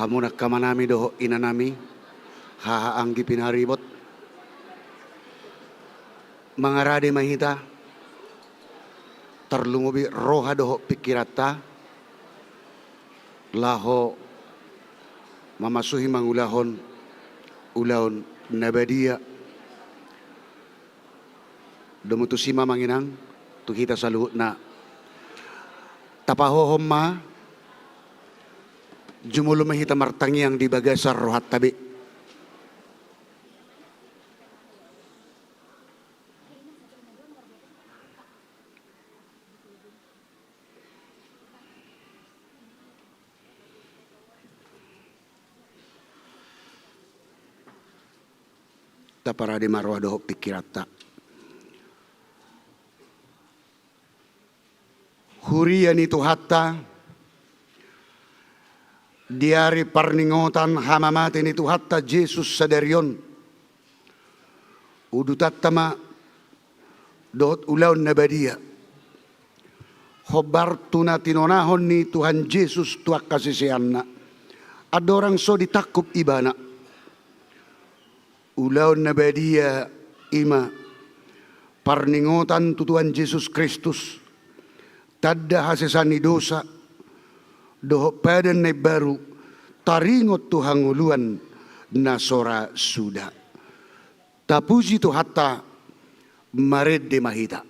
hamu angka amanami dohot inanami, haha anggi pinaribot. Mangarade ma hita, tarlumobi roha dohot pingkiranta, laho mamasuhi mangulahon ulaon na badia. Domu tusi ma amang inang, tu hita saluhutna. Tapahohom ma, jumolo ma hita martangiang di bagasan rohanta be. Taparade ma roha dohot pingkiranta. Huria ni Tuhanta, di ari parningotan hamamate ni Tuhanta Jesus sadari on, udutanta ma dohot ulaon na badia. Hombar tu na tinonahon ni Tuhan Jesus tu angka siseanna, andorang so ditangkup Ibana. Ulaon na badia i ma parningotan tu Tuhan Jesus Kristus, tanda hasesaan ni dosa, dohot padan na imbaru, taringot tu hangoluan na so ra suda. Tapuji Tuhanta, marende ma hita.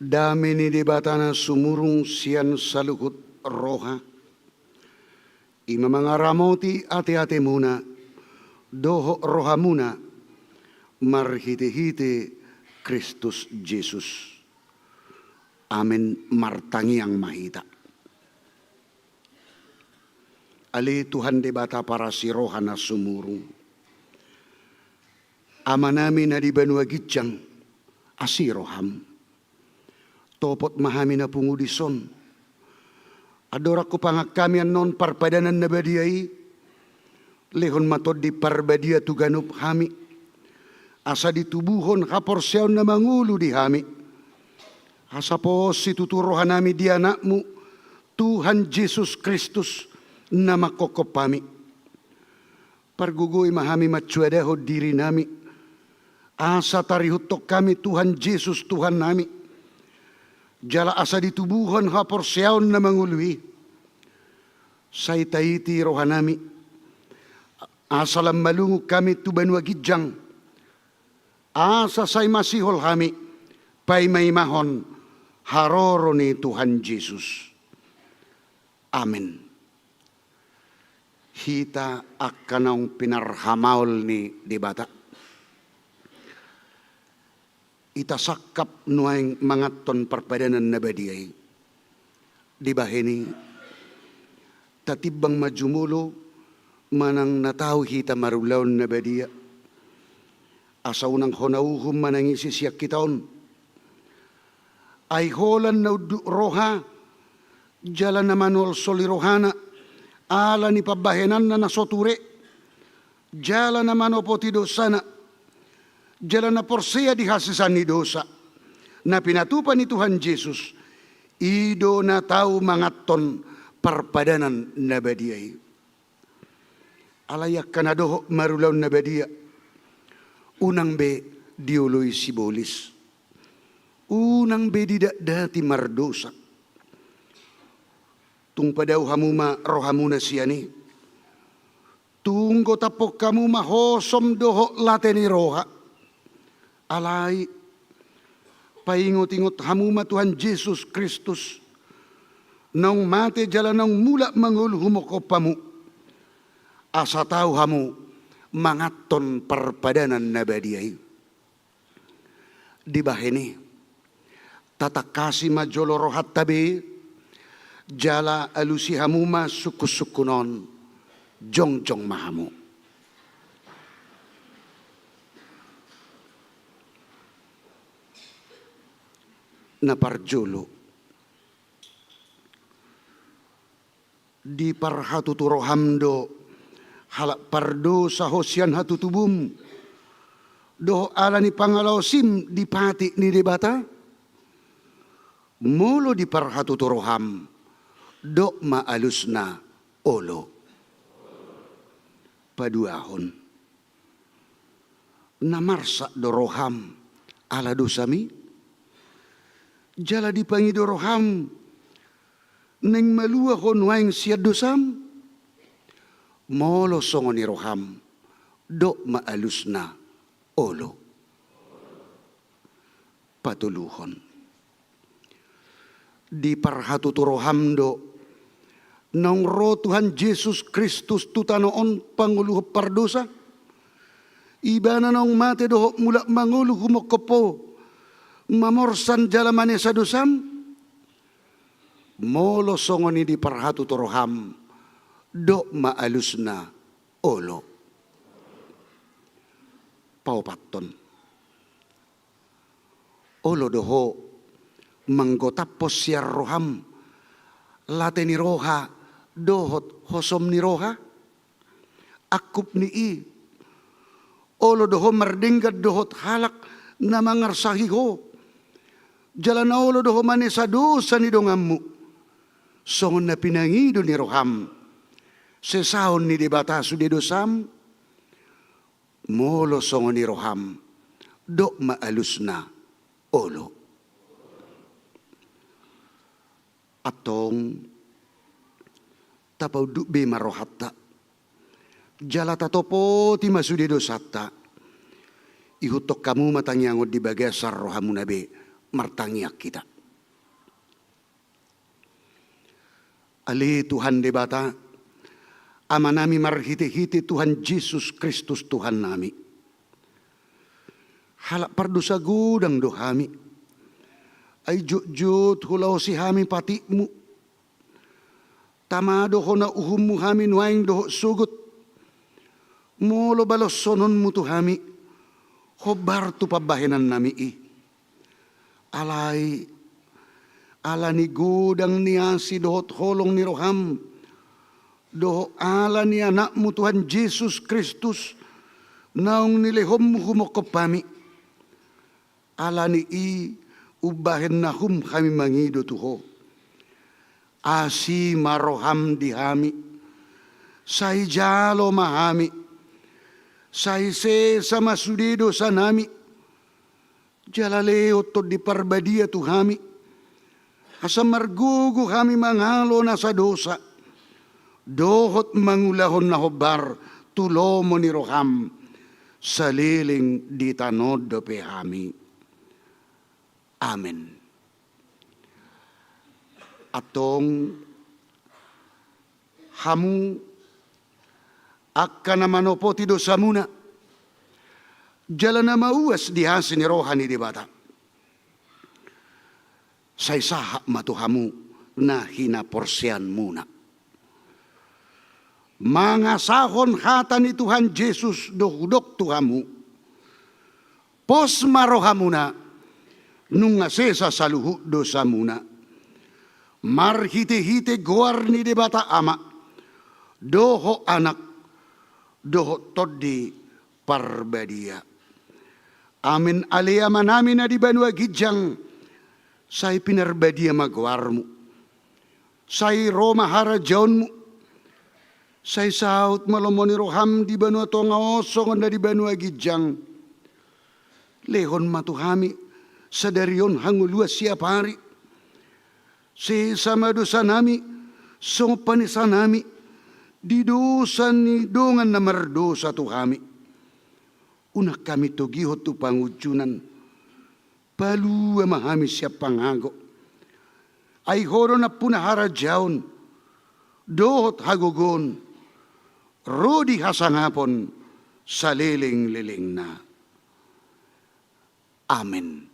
Dame ni Debata na sumurung sian saluhut roha, i ma mangaramoti ateatemuna dohot rohamuna marhitehite Kristus Jesus. Amen. Martangiang ma hita. Ale Tuhan Debata parasi roha na sumurung, Amanami na di banua ginjang, asi roham. Topot ma hami na pungu dison. Andorang hupangan hami annon parpadanan na badia i, lehon ma Tondi Parbadia tu ganup hami, asa ditubuhon haporseaon na mangolu di hami, asa pos situtu rohanami di Anakmu, Tuhan Jesus Kristus, na manghophop hami. Pargogoi ma hami mansoadahon dirinami, asa tarihuthon hami Tuhan Jesus Tuhannami, jala asa ditubuhon haporseaon na mangolu i. Sai taiti rohanami, asa lam malungun hami tu banua ginjang, asa sai masihol hami paimaimahon haroro ni Tuhan Jesus. Amen. Hita angka naung pinarhamaol ni Debata, ita sangkap nuaeng manganhon parpadanan na badia i. Dibahen i, tatimbang ma jumolo manang na tau hita marulaon na badia, Asa unang hona uhum manangisi sian hita on. Ai holan na unduk roha, jala na manolsoli rohana, ala ni pambahenanna na so ture, jala na manopoti dosana, jala na porsea di hasesaan ni dosa, na pinatupa ni Tuhan Jesus, i do na tau manganhon parpadanan na badia i. Alai angka na dohot marulaon na badia, unang be dioloi sibolis, unang be didatdati mardosa. Tung padao hamu ma rohamuna sian i. Tung gotaphon hamu ma hosom dohot late ni roha. Alai, paingotingot hamu ma Tuhan Jesus Kristus, naung mate jala naung mulak mangolu humongkop hamu, asa tau hamu manganhon parpadanan na badia i. Dibahen i, tatangkasi ma jolo rohanta be, jala alusi hamu ma sungkunsungkun on, jongjong ma hamu. Na parjolo, diparhatutu roham do, halak pardosa ho sian hatutubum, dohot ala ni pangalaosim di patik ni Debata? Molo diparhatutu roham, dok ma alusna olo. Paduahon. Na marsak do roham ala dosam i? Jala dipangido roham naeng malua ho nuaeng sian dosam? Molo songon i roham, dok ma alusna olo. Patoluhon. Diparhatutu roham do, naung ro Tuhan Jesus Kristus tu tano on pangoluhon pardosa? Ibana naung mate dohot mulak mangolu humongkop ho, mamorsan jala manesa dosam? Molo songon i diparhatutu roham, dok ma alusna olo. Paopathon. Olo do ho manggotaphon sian roham late ni roha dohot hosom ni roha? Angkup ni i, olo do ho mardenggan dohot halak na mangarsahi ho, jala na olo do ho manesa dosa ni donganmu, songon na pinangido ni roham sesaon ni Debata sude dosam? Molo songon i roham, dok ma alusna olo. Antong, tapaunduk be ma rohanta, jala tatopoti ma sude dosanta. Ihuthon hamu ma tangiang on di bagasan rohamuna be. Martangiang hita. Ale Tuhan Debata, Amanami marhitehite Tuhan Jesus Kristus Tuhannami. Halak pardosa godang do hami. Ai jotjot hulaosi hami patikmu. Tama do hona uhummu hami nuaeng dohot sogot. Molo baloshononmu tu hami, hombar tu pambahenannami i. Alai, ala ni godang ni asi dohot holong ni roham, dohot ala ni Anakmu Tuhan Jesus Kristus, naung nilehonmu humongkop hami. Ala ni i umbahen na hum hami mangido tu Ho. Asi ma roham di hami. Sai jalo ma hami. Sai sesa ma sude dosanami. Jala lehon Tondi Parbadia tu hami. Asa margogo hami mangalo nasa dosa. Dohot mangulahon na hombar tu lomo ni roham. Saleleng di tano on dope hami. Amen. Antong hamu angka na manopoti dosamuna, jala na mauas di asi ni roha ni Debata. Sai sahat ma tu hamu na hinaporseaonmuna. Mangasahon hata ni Tuhan Jesus do hudok tu hamu. Pos ma rohamuna, nunga sesa saluhut dosamuna. Marhitehite goar ni Debata Ama, dohot Anak, dohot Tondi Parbadia. Amen. Ale Amanami na di banua ginjang, sai pinarbadia ma goarmu. Sai ro ma harajaonmu. Sai saut ma lomo ni roham di banua tonga on songon na di banua ginjang. Lehon ma tu hami sadari on hangoluan siapari. Sesa ma dosanami songon panesanami di dosa ni dongan na mardosa tu hami. Unang hami togihon tu pangunjunan. Palua ma hami sian pangago. Ai Ho do nampuna harajaon dohot hagogoon ro di hasangapon salelenglelengna. Amen.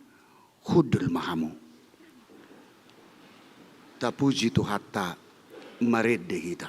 Hundul ma hamu. Tapuji Tuhanta. Marende hita.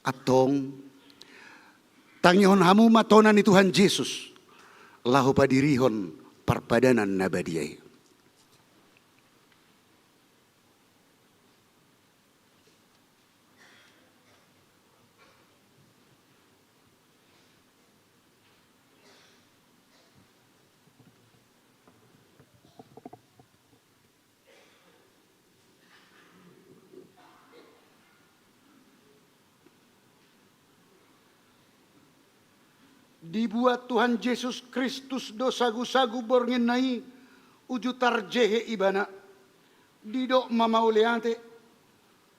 Antong, tangihon hamu ma tona ni Tuhan Jesus, laho padirihon parpadanan na badia i. Dibuat Tuhan Jesus Kristus do sagusagu bornginna i uju tarjehe Ibana. Didok ma mauliate,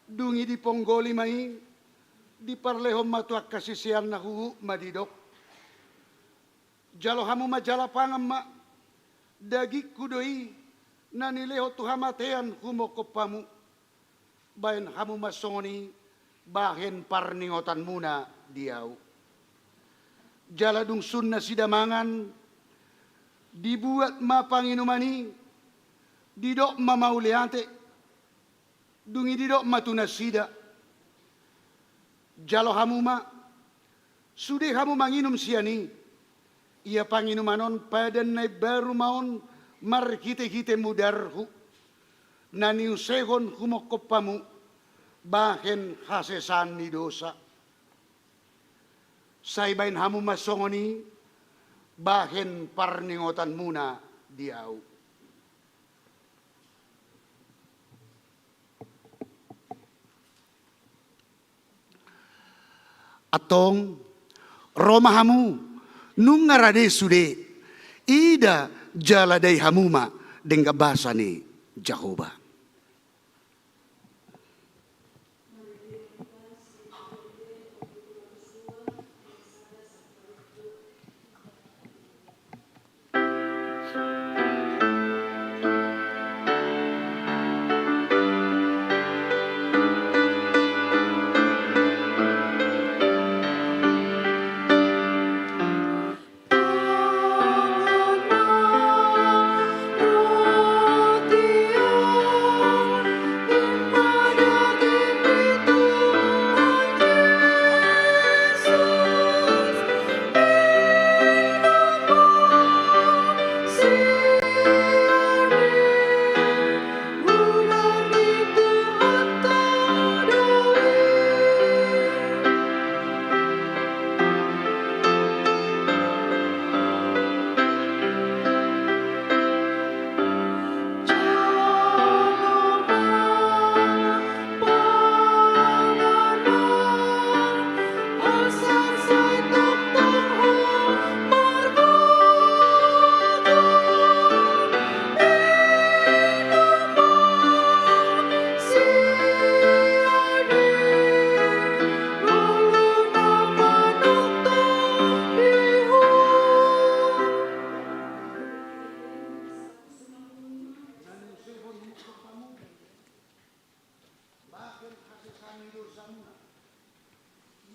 dung i diponggoli ma i, diparlehon ma tu angka siseanna, huhut ma didok: Jalo hamu ma jala pangan ma, dagingku do i na nilehon tu hamatean humongkop hamu. Bahen hamu ma songon i bahen parningotanmuna di ahu. Jala dung sun nasida mangan, dibuat ma panginuman i, didok ma mauliate, dung i didok ma tu nasida: Jalo hamu ma, sude hamu manginum sian i. Ia panginuman on padan na imbaru ma on marhitehite mudarhu, na niusehon humongkop hamu bahen hasesaan ni dosa. Sai bahen hamu ma songon i bahen parningotanmuna di ahu. Antong, ro ma hamu, nunga rade sude, ida jala dai hamu ma denggan basa ni Jahowa.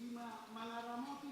Ima mangaramoti.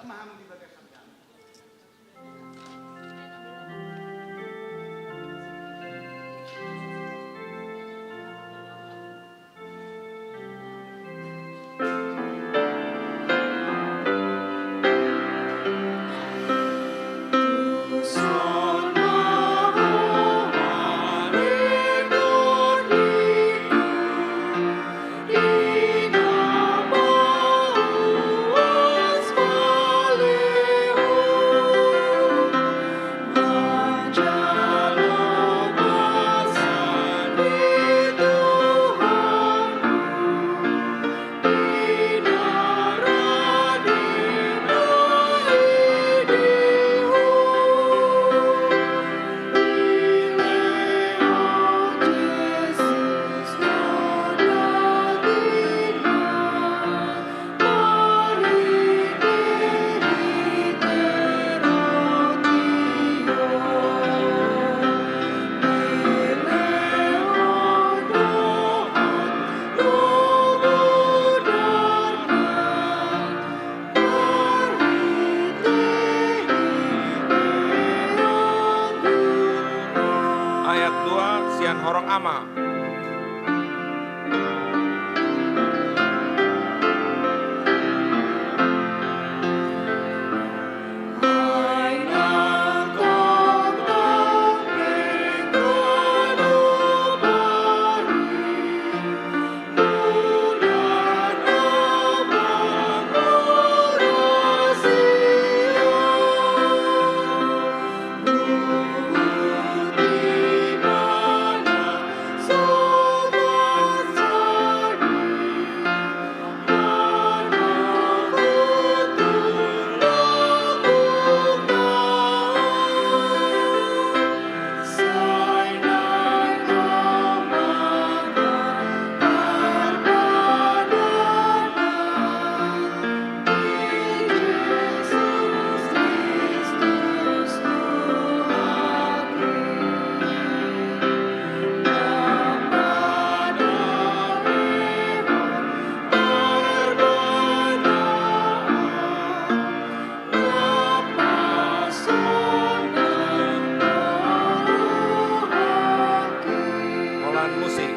Maham di bagasan kami. Ayat dua, sian horong ama. Holan musik.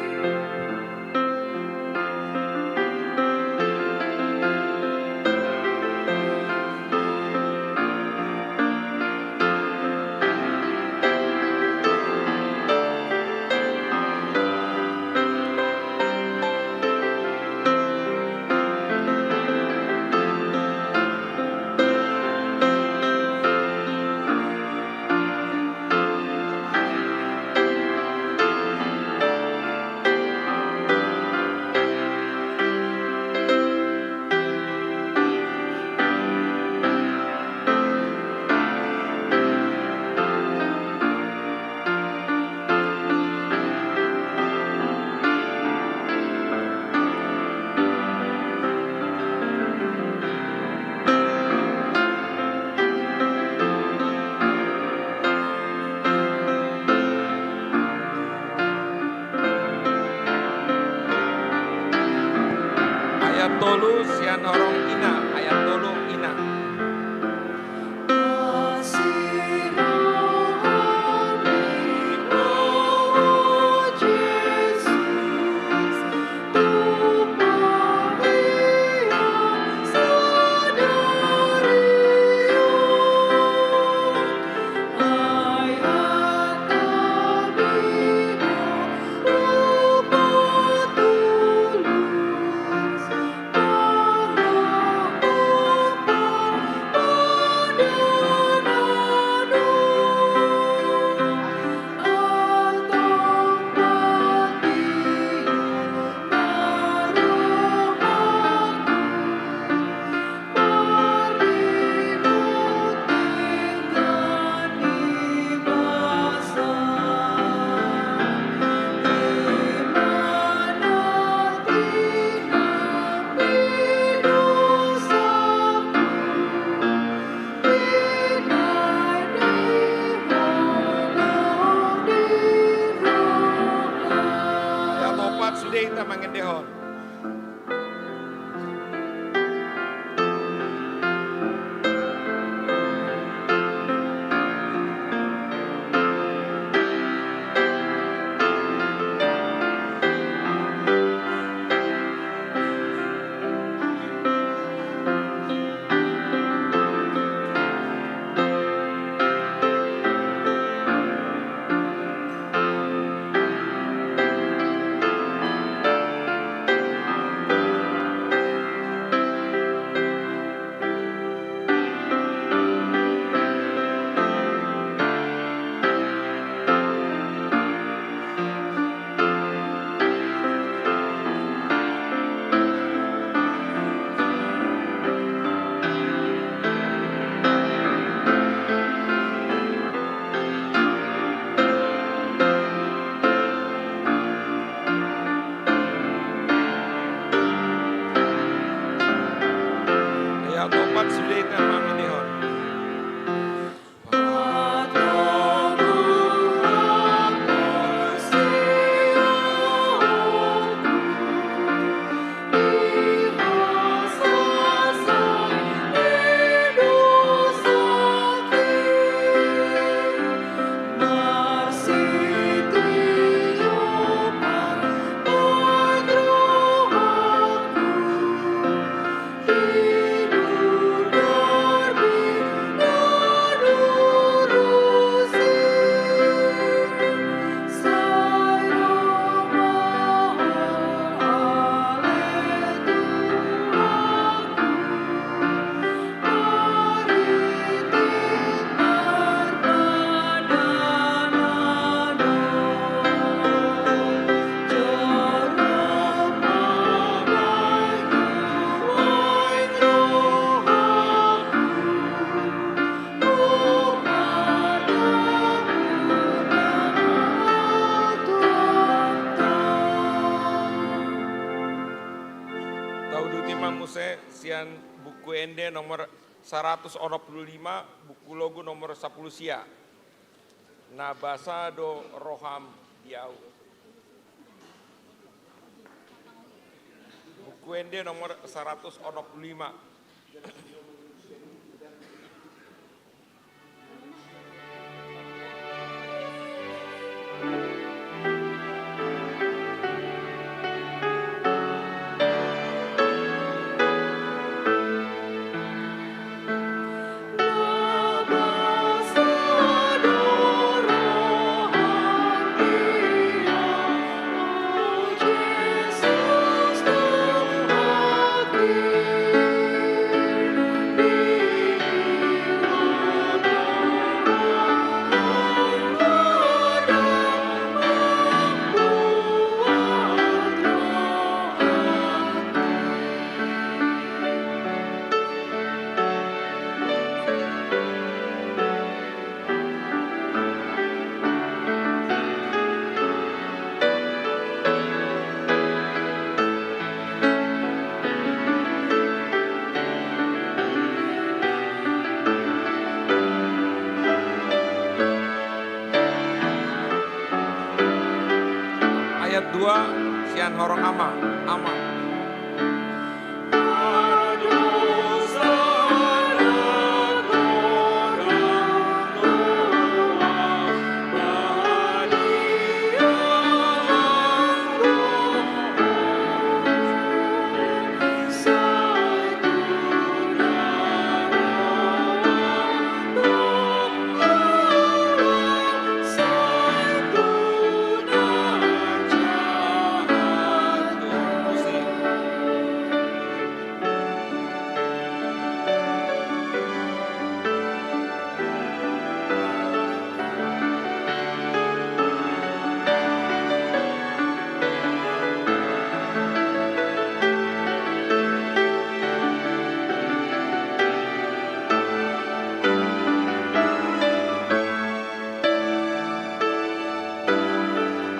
Ayat tolu, sian horong ina, ayat tolu, ina. Amang, indehon. Tauduti ma muse sian Buku Ende nomor saratus onom pulu lima, Buku Logu nomor sampulu sia. Na basa do roham di ahu. Buku Ende nomor saratus onom pulu lima. Ayat dua, sian horong ama, ama.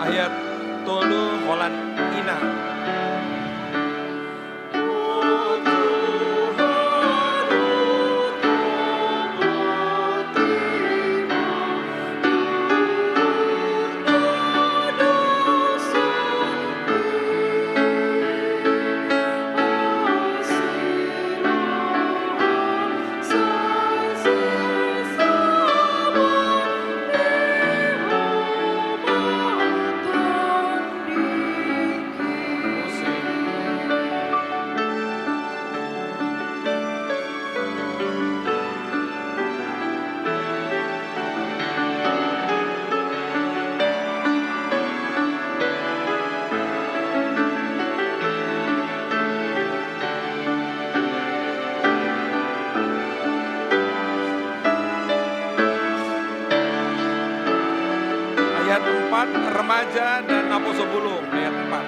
Ayat tolu, holan ina. Ayat empat, remaja dan naposo bulung. Ayat empat.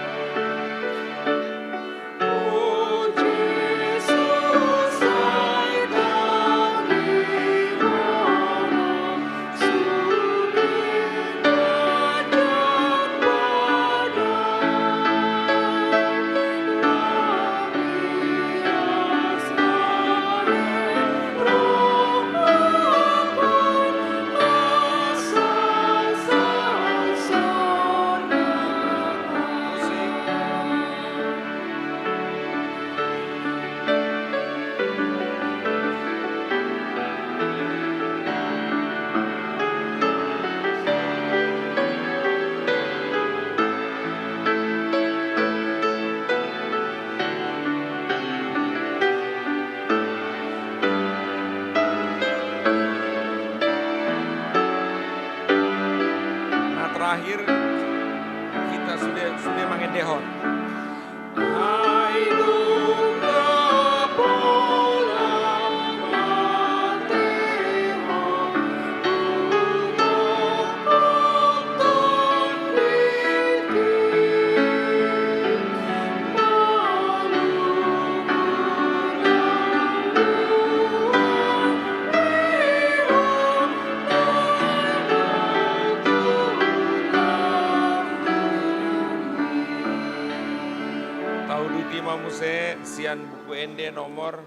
Sian Buku Ende nomor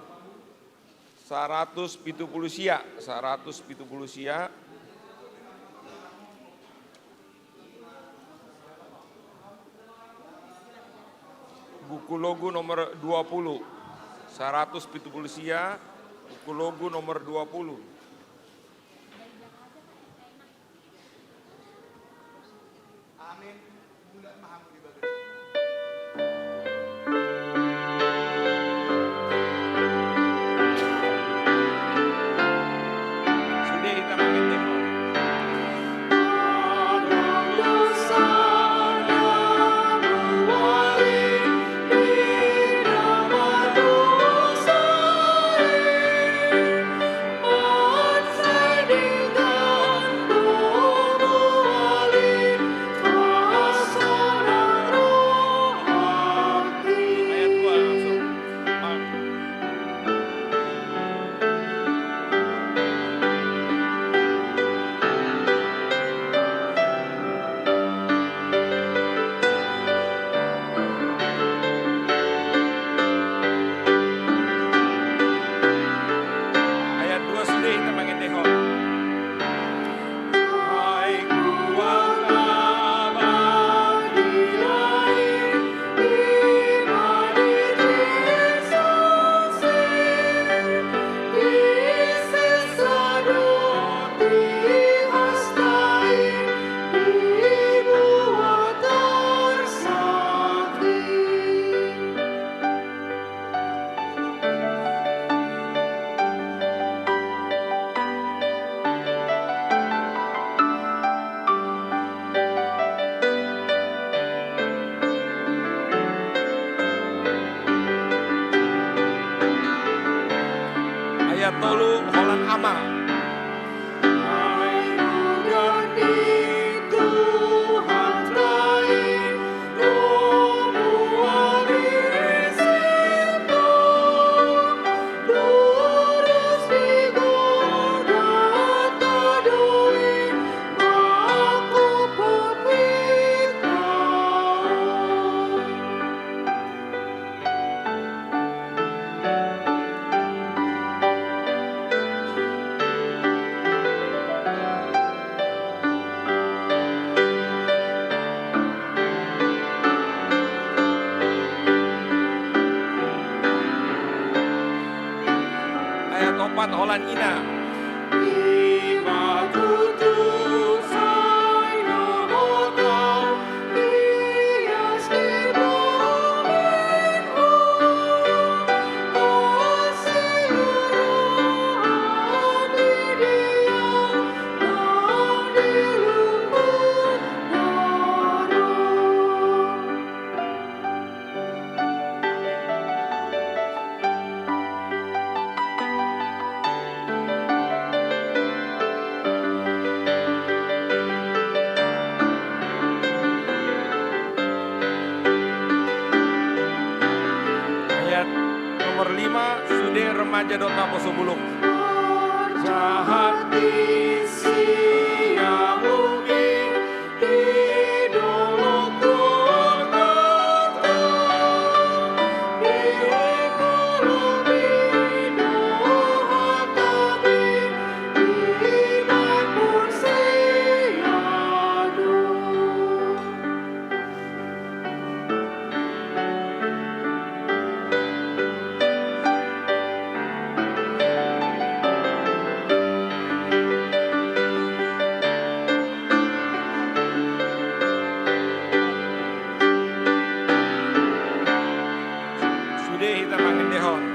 saratus pitu pulu sia, saratus pitu pulu sia. Buku Logu nomor dua pulu, saratus pitu pulu sia, Buku Logu nomor dua pulu. Amin. Mulak ma hamu di bagasan. Sude hita mangendehon. Ayat dua sude hita mangendehon. Ayat tolu, holan ama. Ayat opat, holan ina. Ayat nomor lima, sude remaja dohot naposobulung. Jahat di siamungi. Sude hita mangendehon.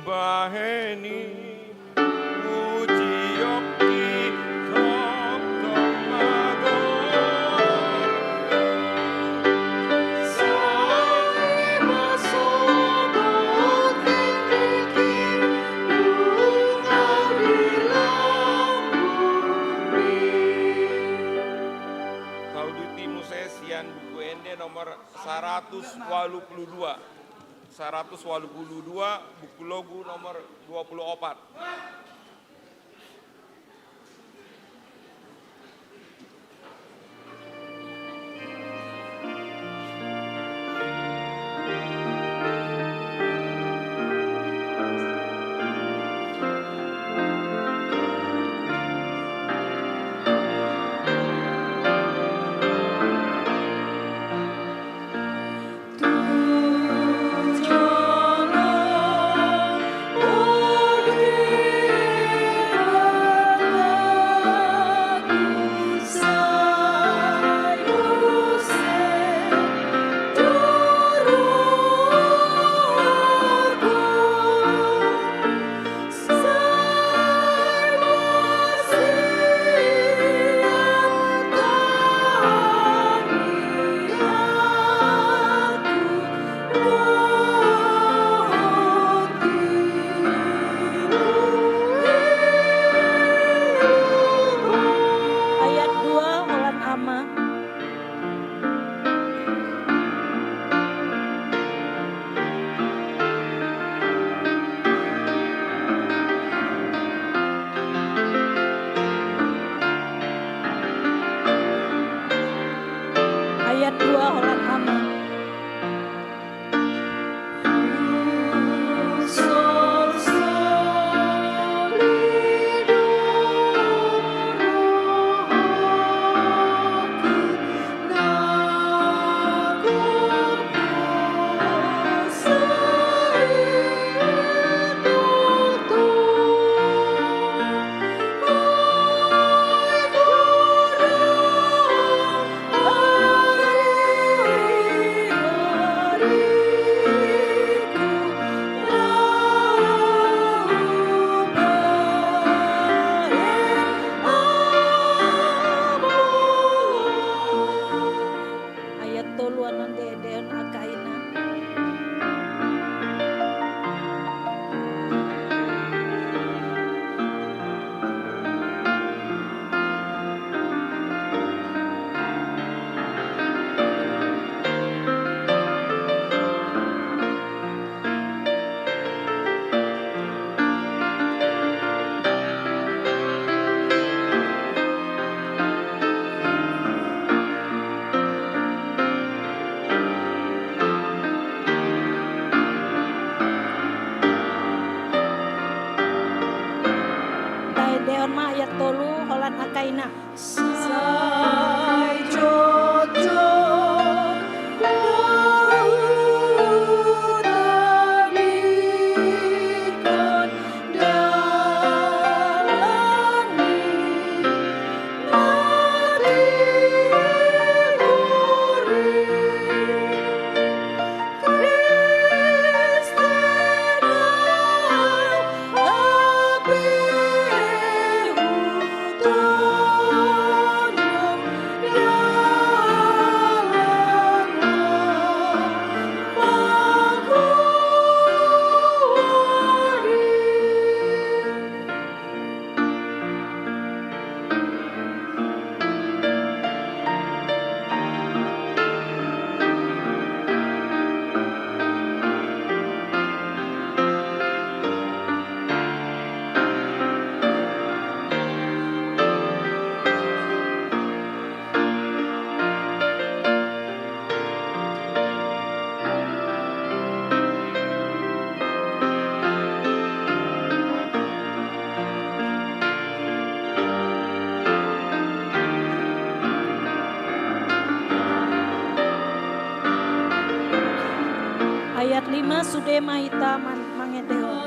Bahen i pujion i, tongtong ma goarMu. Sai masogot tingki i, nunga di lambungMi. Saudut i muse sian Buku Ende nomor saratus ualu pulu dua. Saratus ualu pulu dua, Buku Logu nomor dua pulu opat. Ayat dua, holan ama. Ayat dua, holan ama. Ayat tolu, annon dedeon angka ina. Taendehon ma ayat tolu, holan angka ina. Sai jotjot do hutabingkon dalan ni na tingkuri. Ayat lima, sude ma hita man-, mangendehon.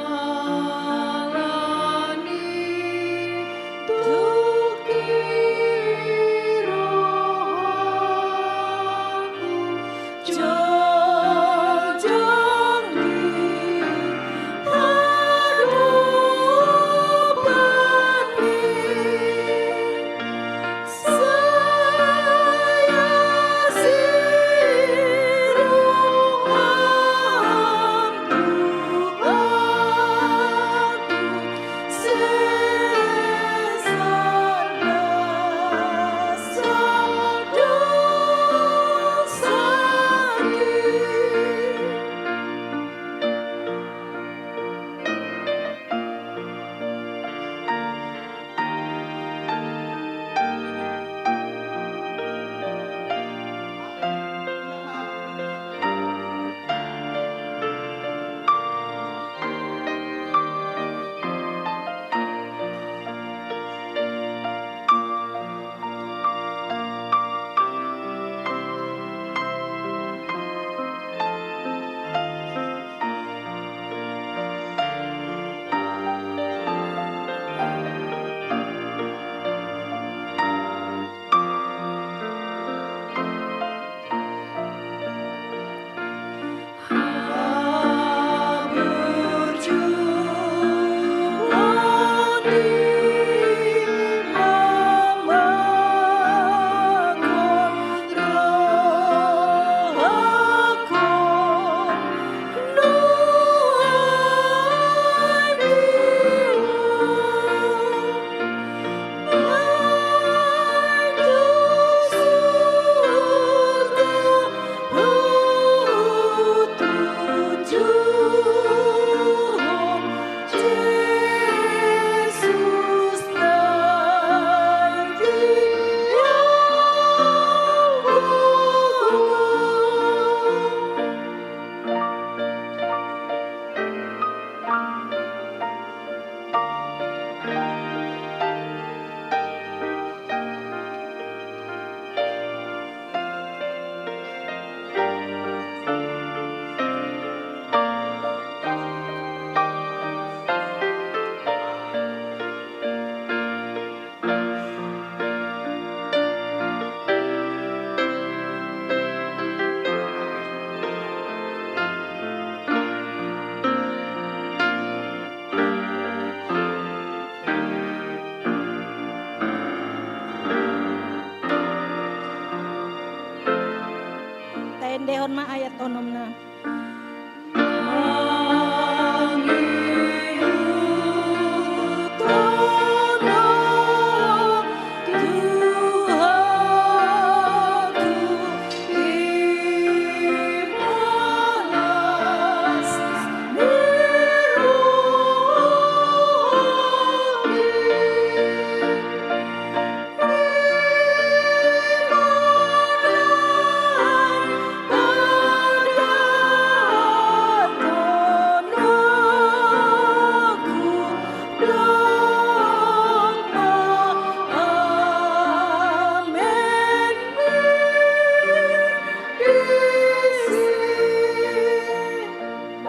ma ayat onomna.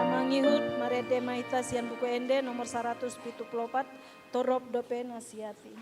Mangihut, marende ma hita sian Buku Ende nomor saratus pitu pulu opat, torop dope na siat i.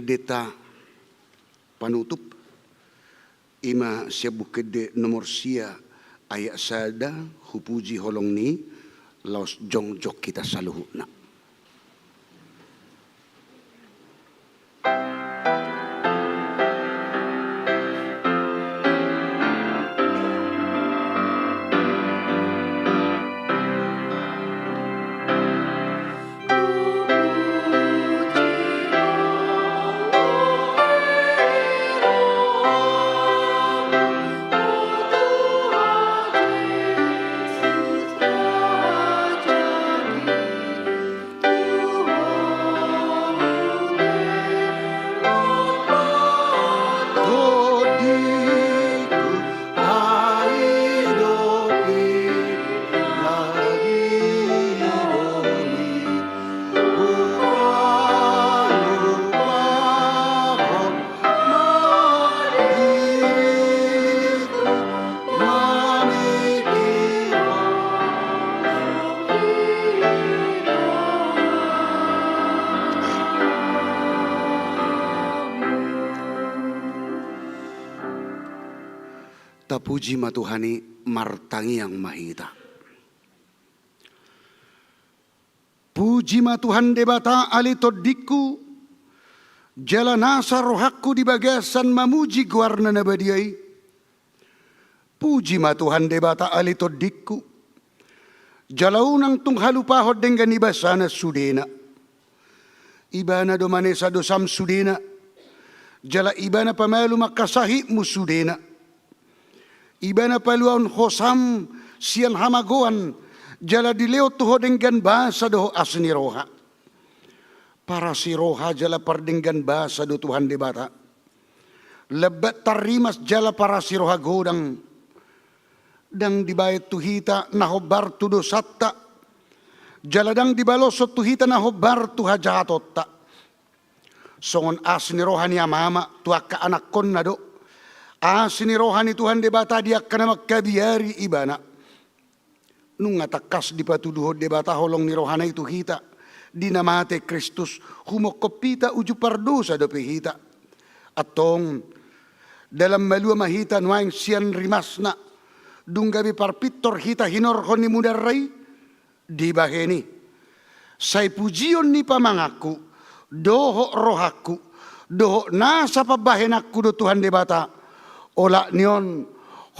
Ende ta panutup, i ma sian Buku Ende nomor sia ayat sada, hupuji holong ni, laos jongjong hita saluhutna. Tapuji ma Tuhan i, martangiang ma hita. Puji ma Tuhan Debata ale tondingku, jala nasa rohangku di bagasan mamuji goarna na badia i. Puji ma Tuhan Debata ale tondingku, jala unang tung halupahon denggan ni basana sudena. Ibana do manesa dosam sudena, jala Ibana pamalum angka sahitmu sudena. Ibana paluahon hosam sian hamagoan, jala dilehon tu ho denggan basa dohot asi ni roha. Parasi roha jala pardenggan basa do Tuhan Debata. Lambat tarrimas jala parasi roha godang. Ndang dibaen tu hita na hombar tu dosanta, jala ndang dibaloshon tu hita na hombar tu hajahatonta. Songon asi ni roha ni amama tu angka anakkonna do, asi ni roha ni Tuhan Debata di angka na mangkabiari Ibana. Nunga tangkas dipatuduhon Debata holong ni rohana i tu hita, di na mate Kristus, humongkop hita uju pardosa dope hita. Antong, dalan malua ma hita nuaeng sian rimasna, dung gabe parpintor hita hinorhon ni mudarna i, dibahen i. Sai pujion ni pamanganku, dohot rohangku, dohot nasa pambahenanku do Tuhan Debata, olat ni on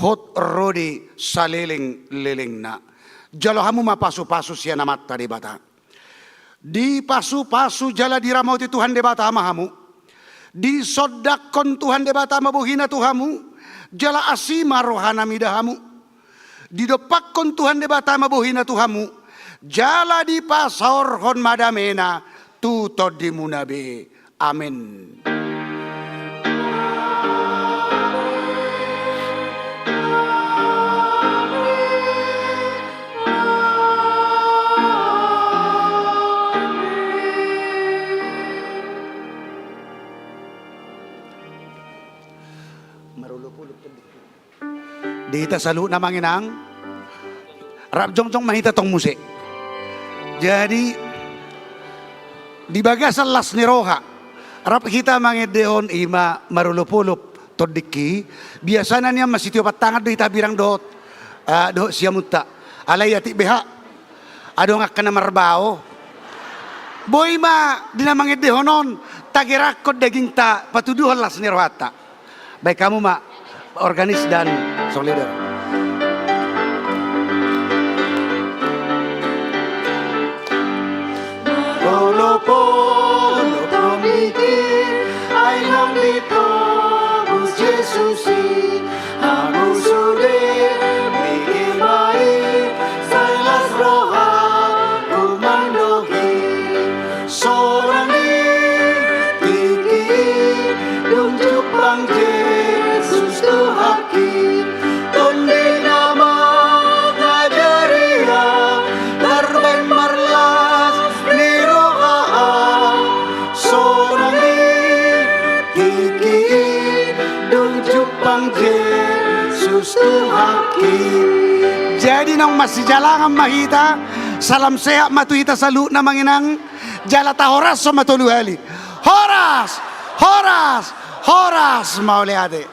hot ro di salelenglelengna. Jalo hamu ma pasupasu sian Amanta Debata. Dipasupasu jala diramoti Tuhan Debata ma hamu. Disondangkon Tuhan Debata ma bohina tu hamu, jala asi ma rohana mida hamu. Didompakkon Tuhan Debata ma bohina tu hamu, jala dipasaorhon ma damena tu tondimuna be. Amen. Marolopolop. Di hita saluhutna amang inang, rap jongjong ma hita tong muse. Jadi, di bagasan las ni roha, rap hita mangendehon i ma marolopolop tondingki, biasana nian masitiopan tangan do hita Birang dohot, ah, dohot siamunta. Alai atik beha. Adong angka na marbao. Boi ma di na mangendehon on, tagerangkon dagingta, patuduhon las ni rohanta. Baik, kamu ma, organis dan song leader. Olopolop tondingki, ai naung ditobus Jesus i, hamu sude, bege ma i, sai las rohangku mandok i. Sonang i tingki i, dung jumpang Jesus Tuhanki. Tondi na mangajari au, tarbaen marlas ni roha au. Sonang i tingki i, dung jumpang Jesus Tuhanki. Jadi naung masijalangan ma hita, salam sehat ma tu hita saluhutna amang inang, jala tahorashon ma tolu hali. Horas! Horas, horas mauliate.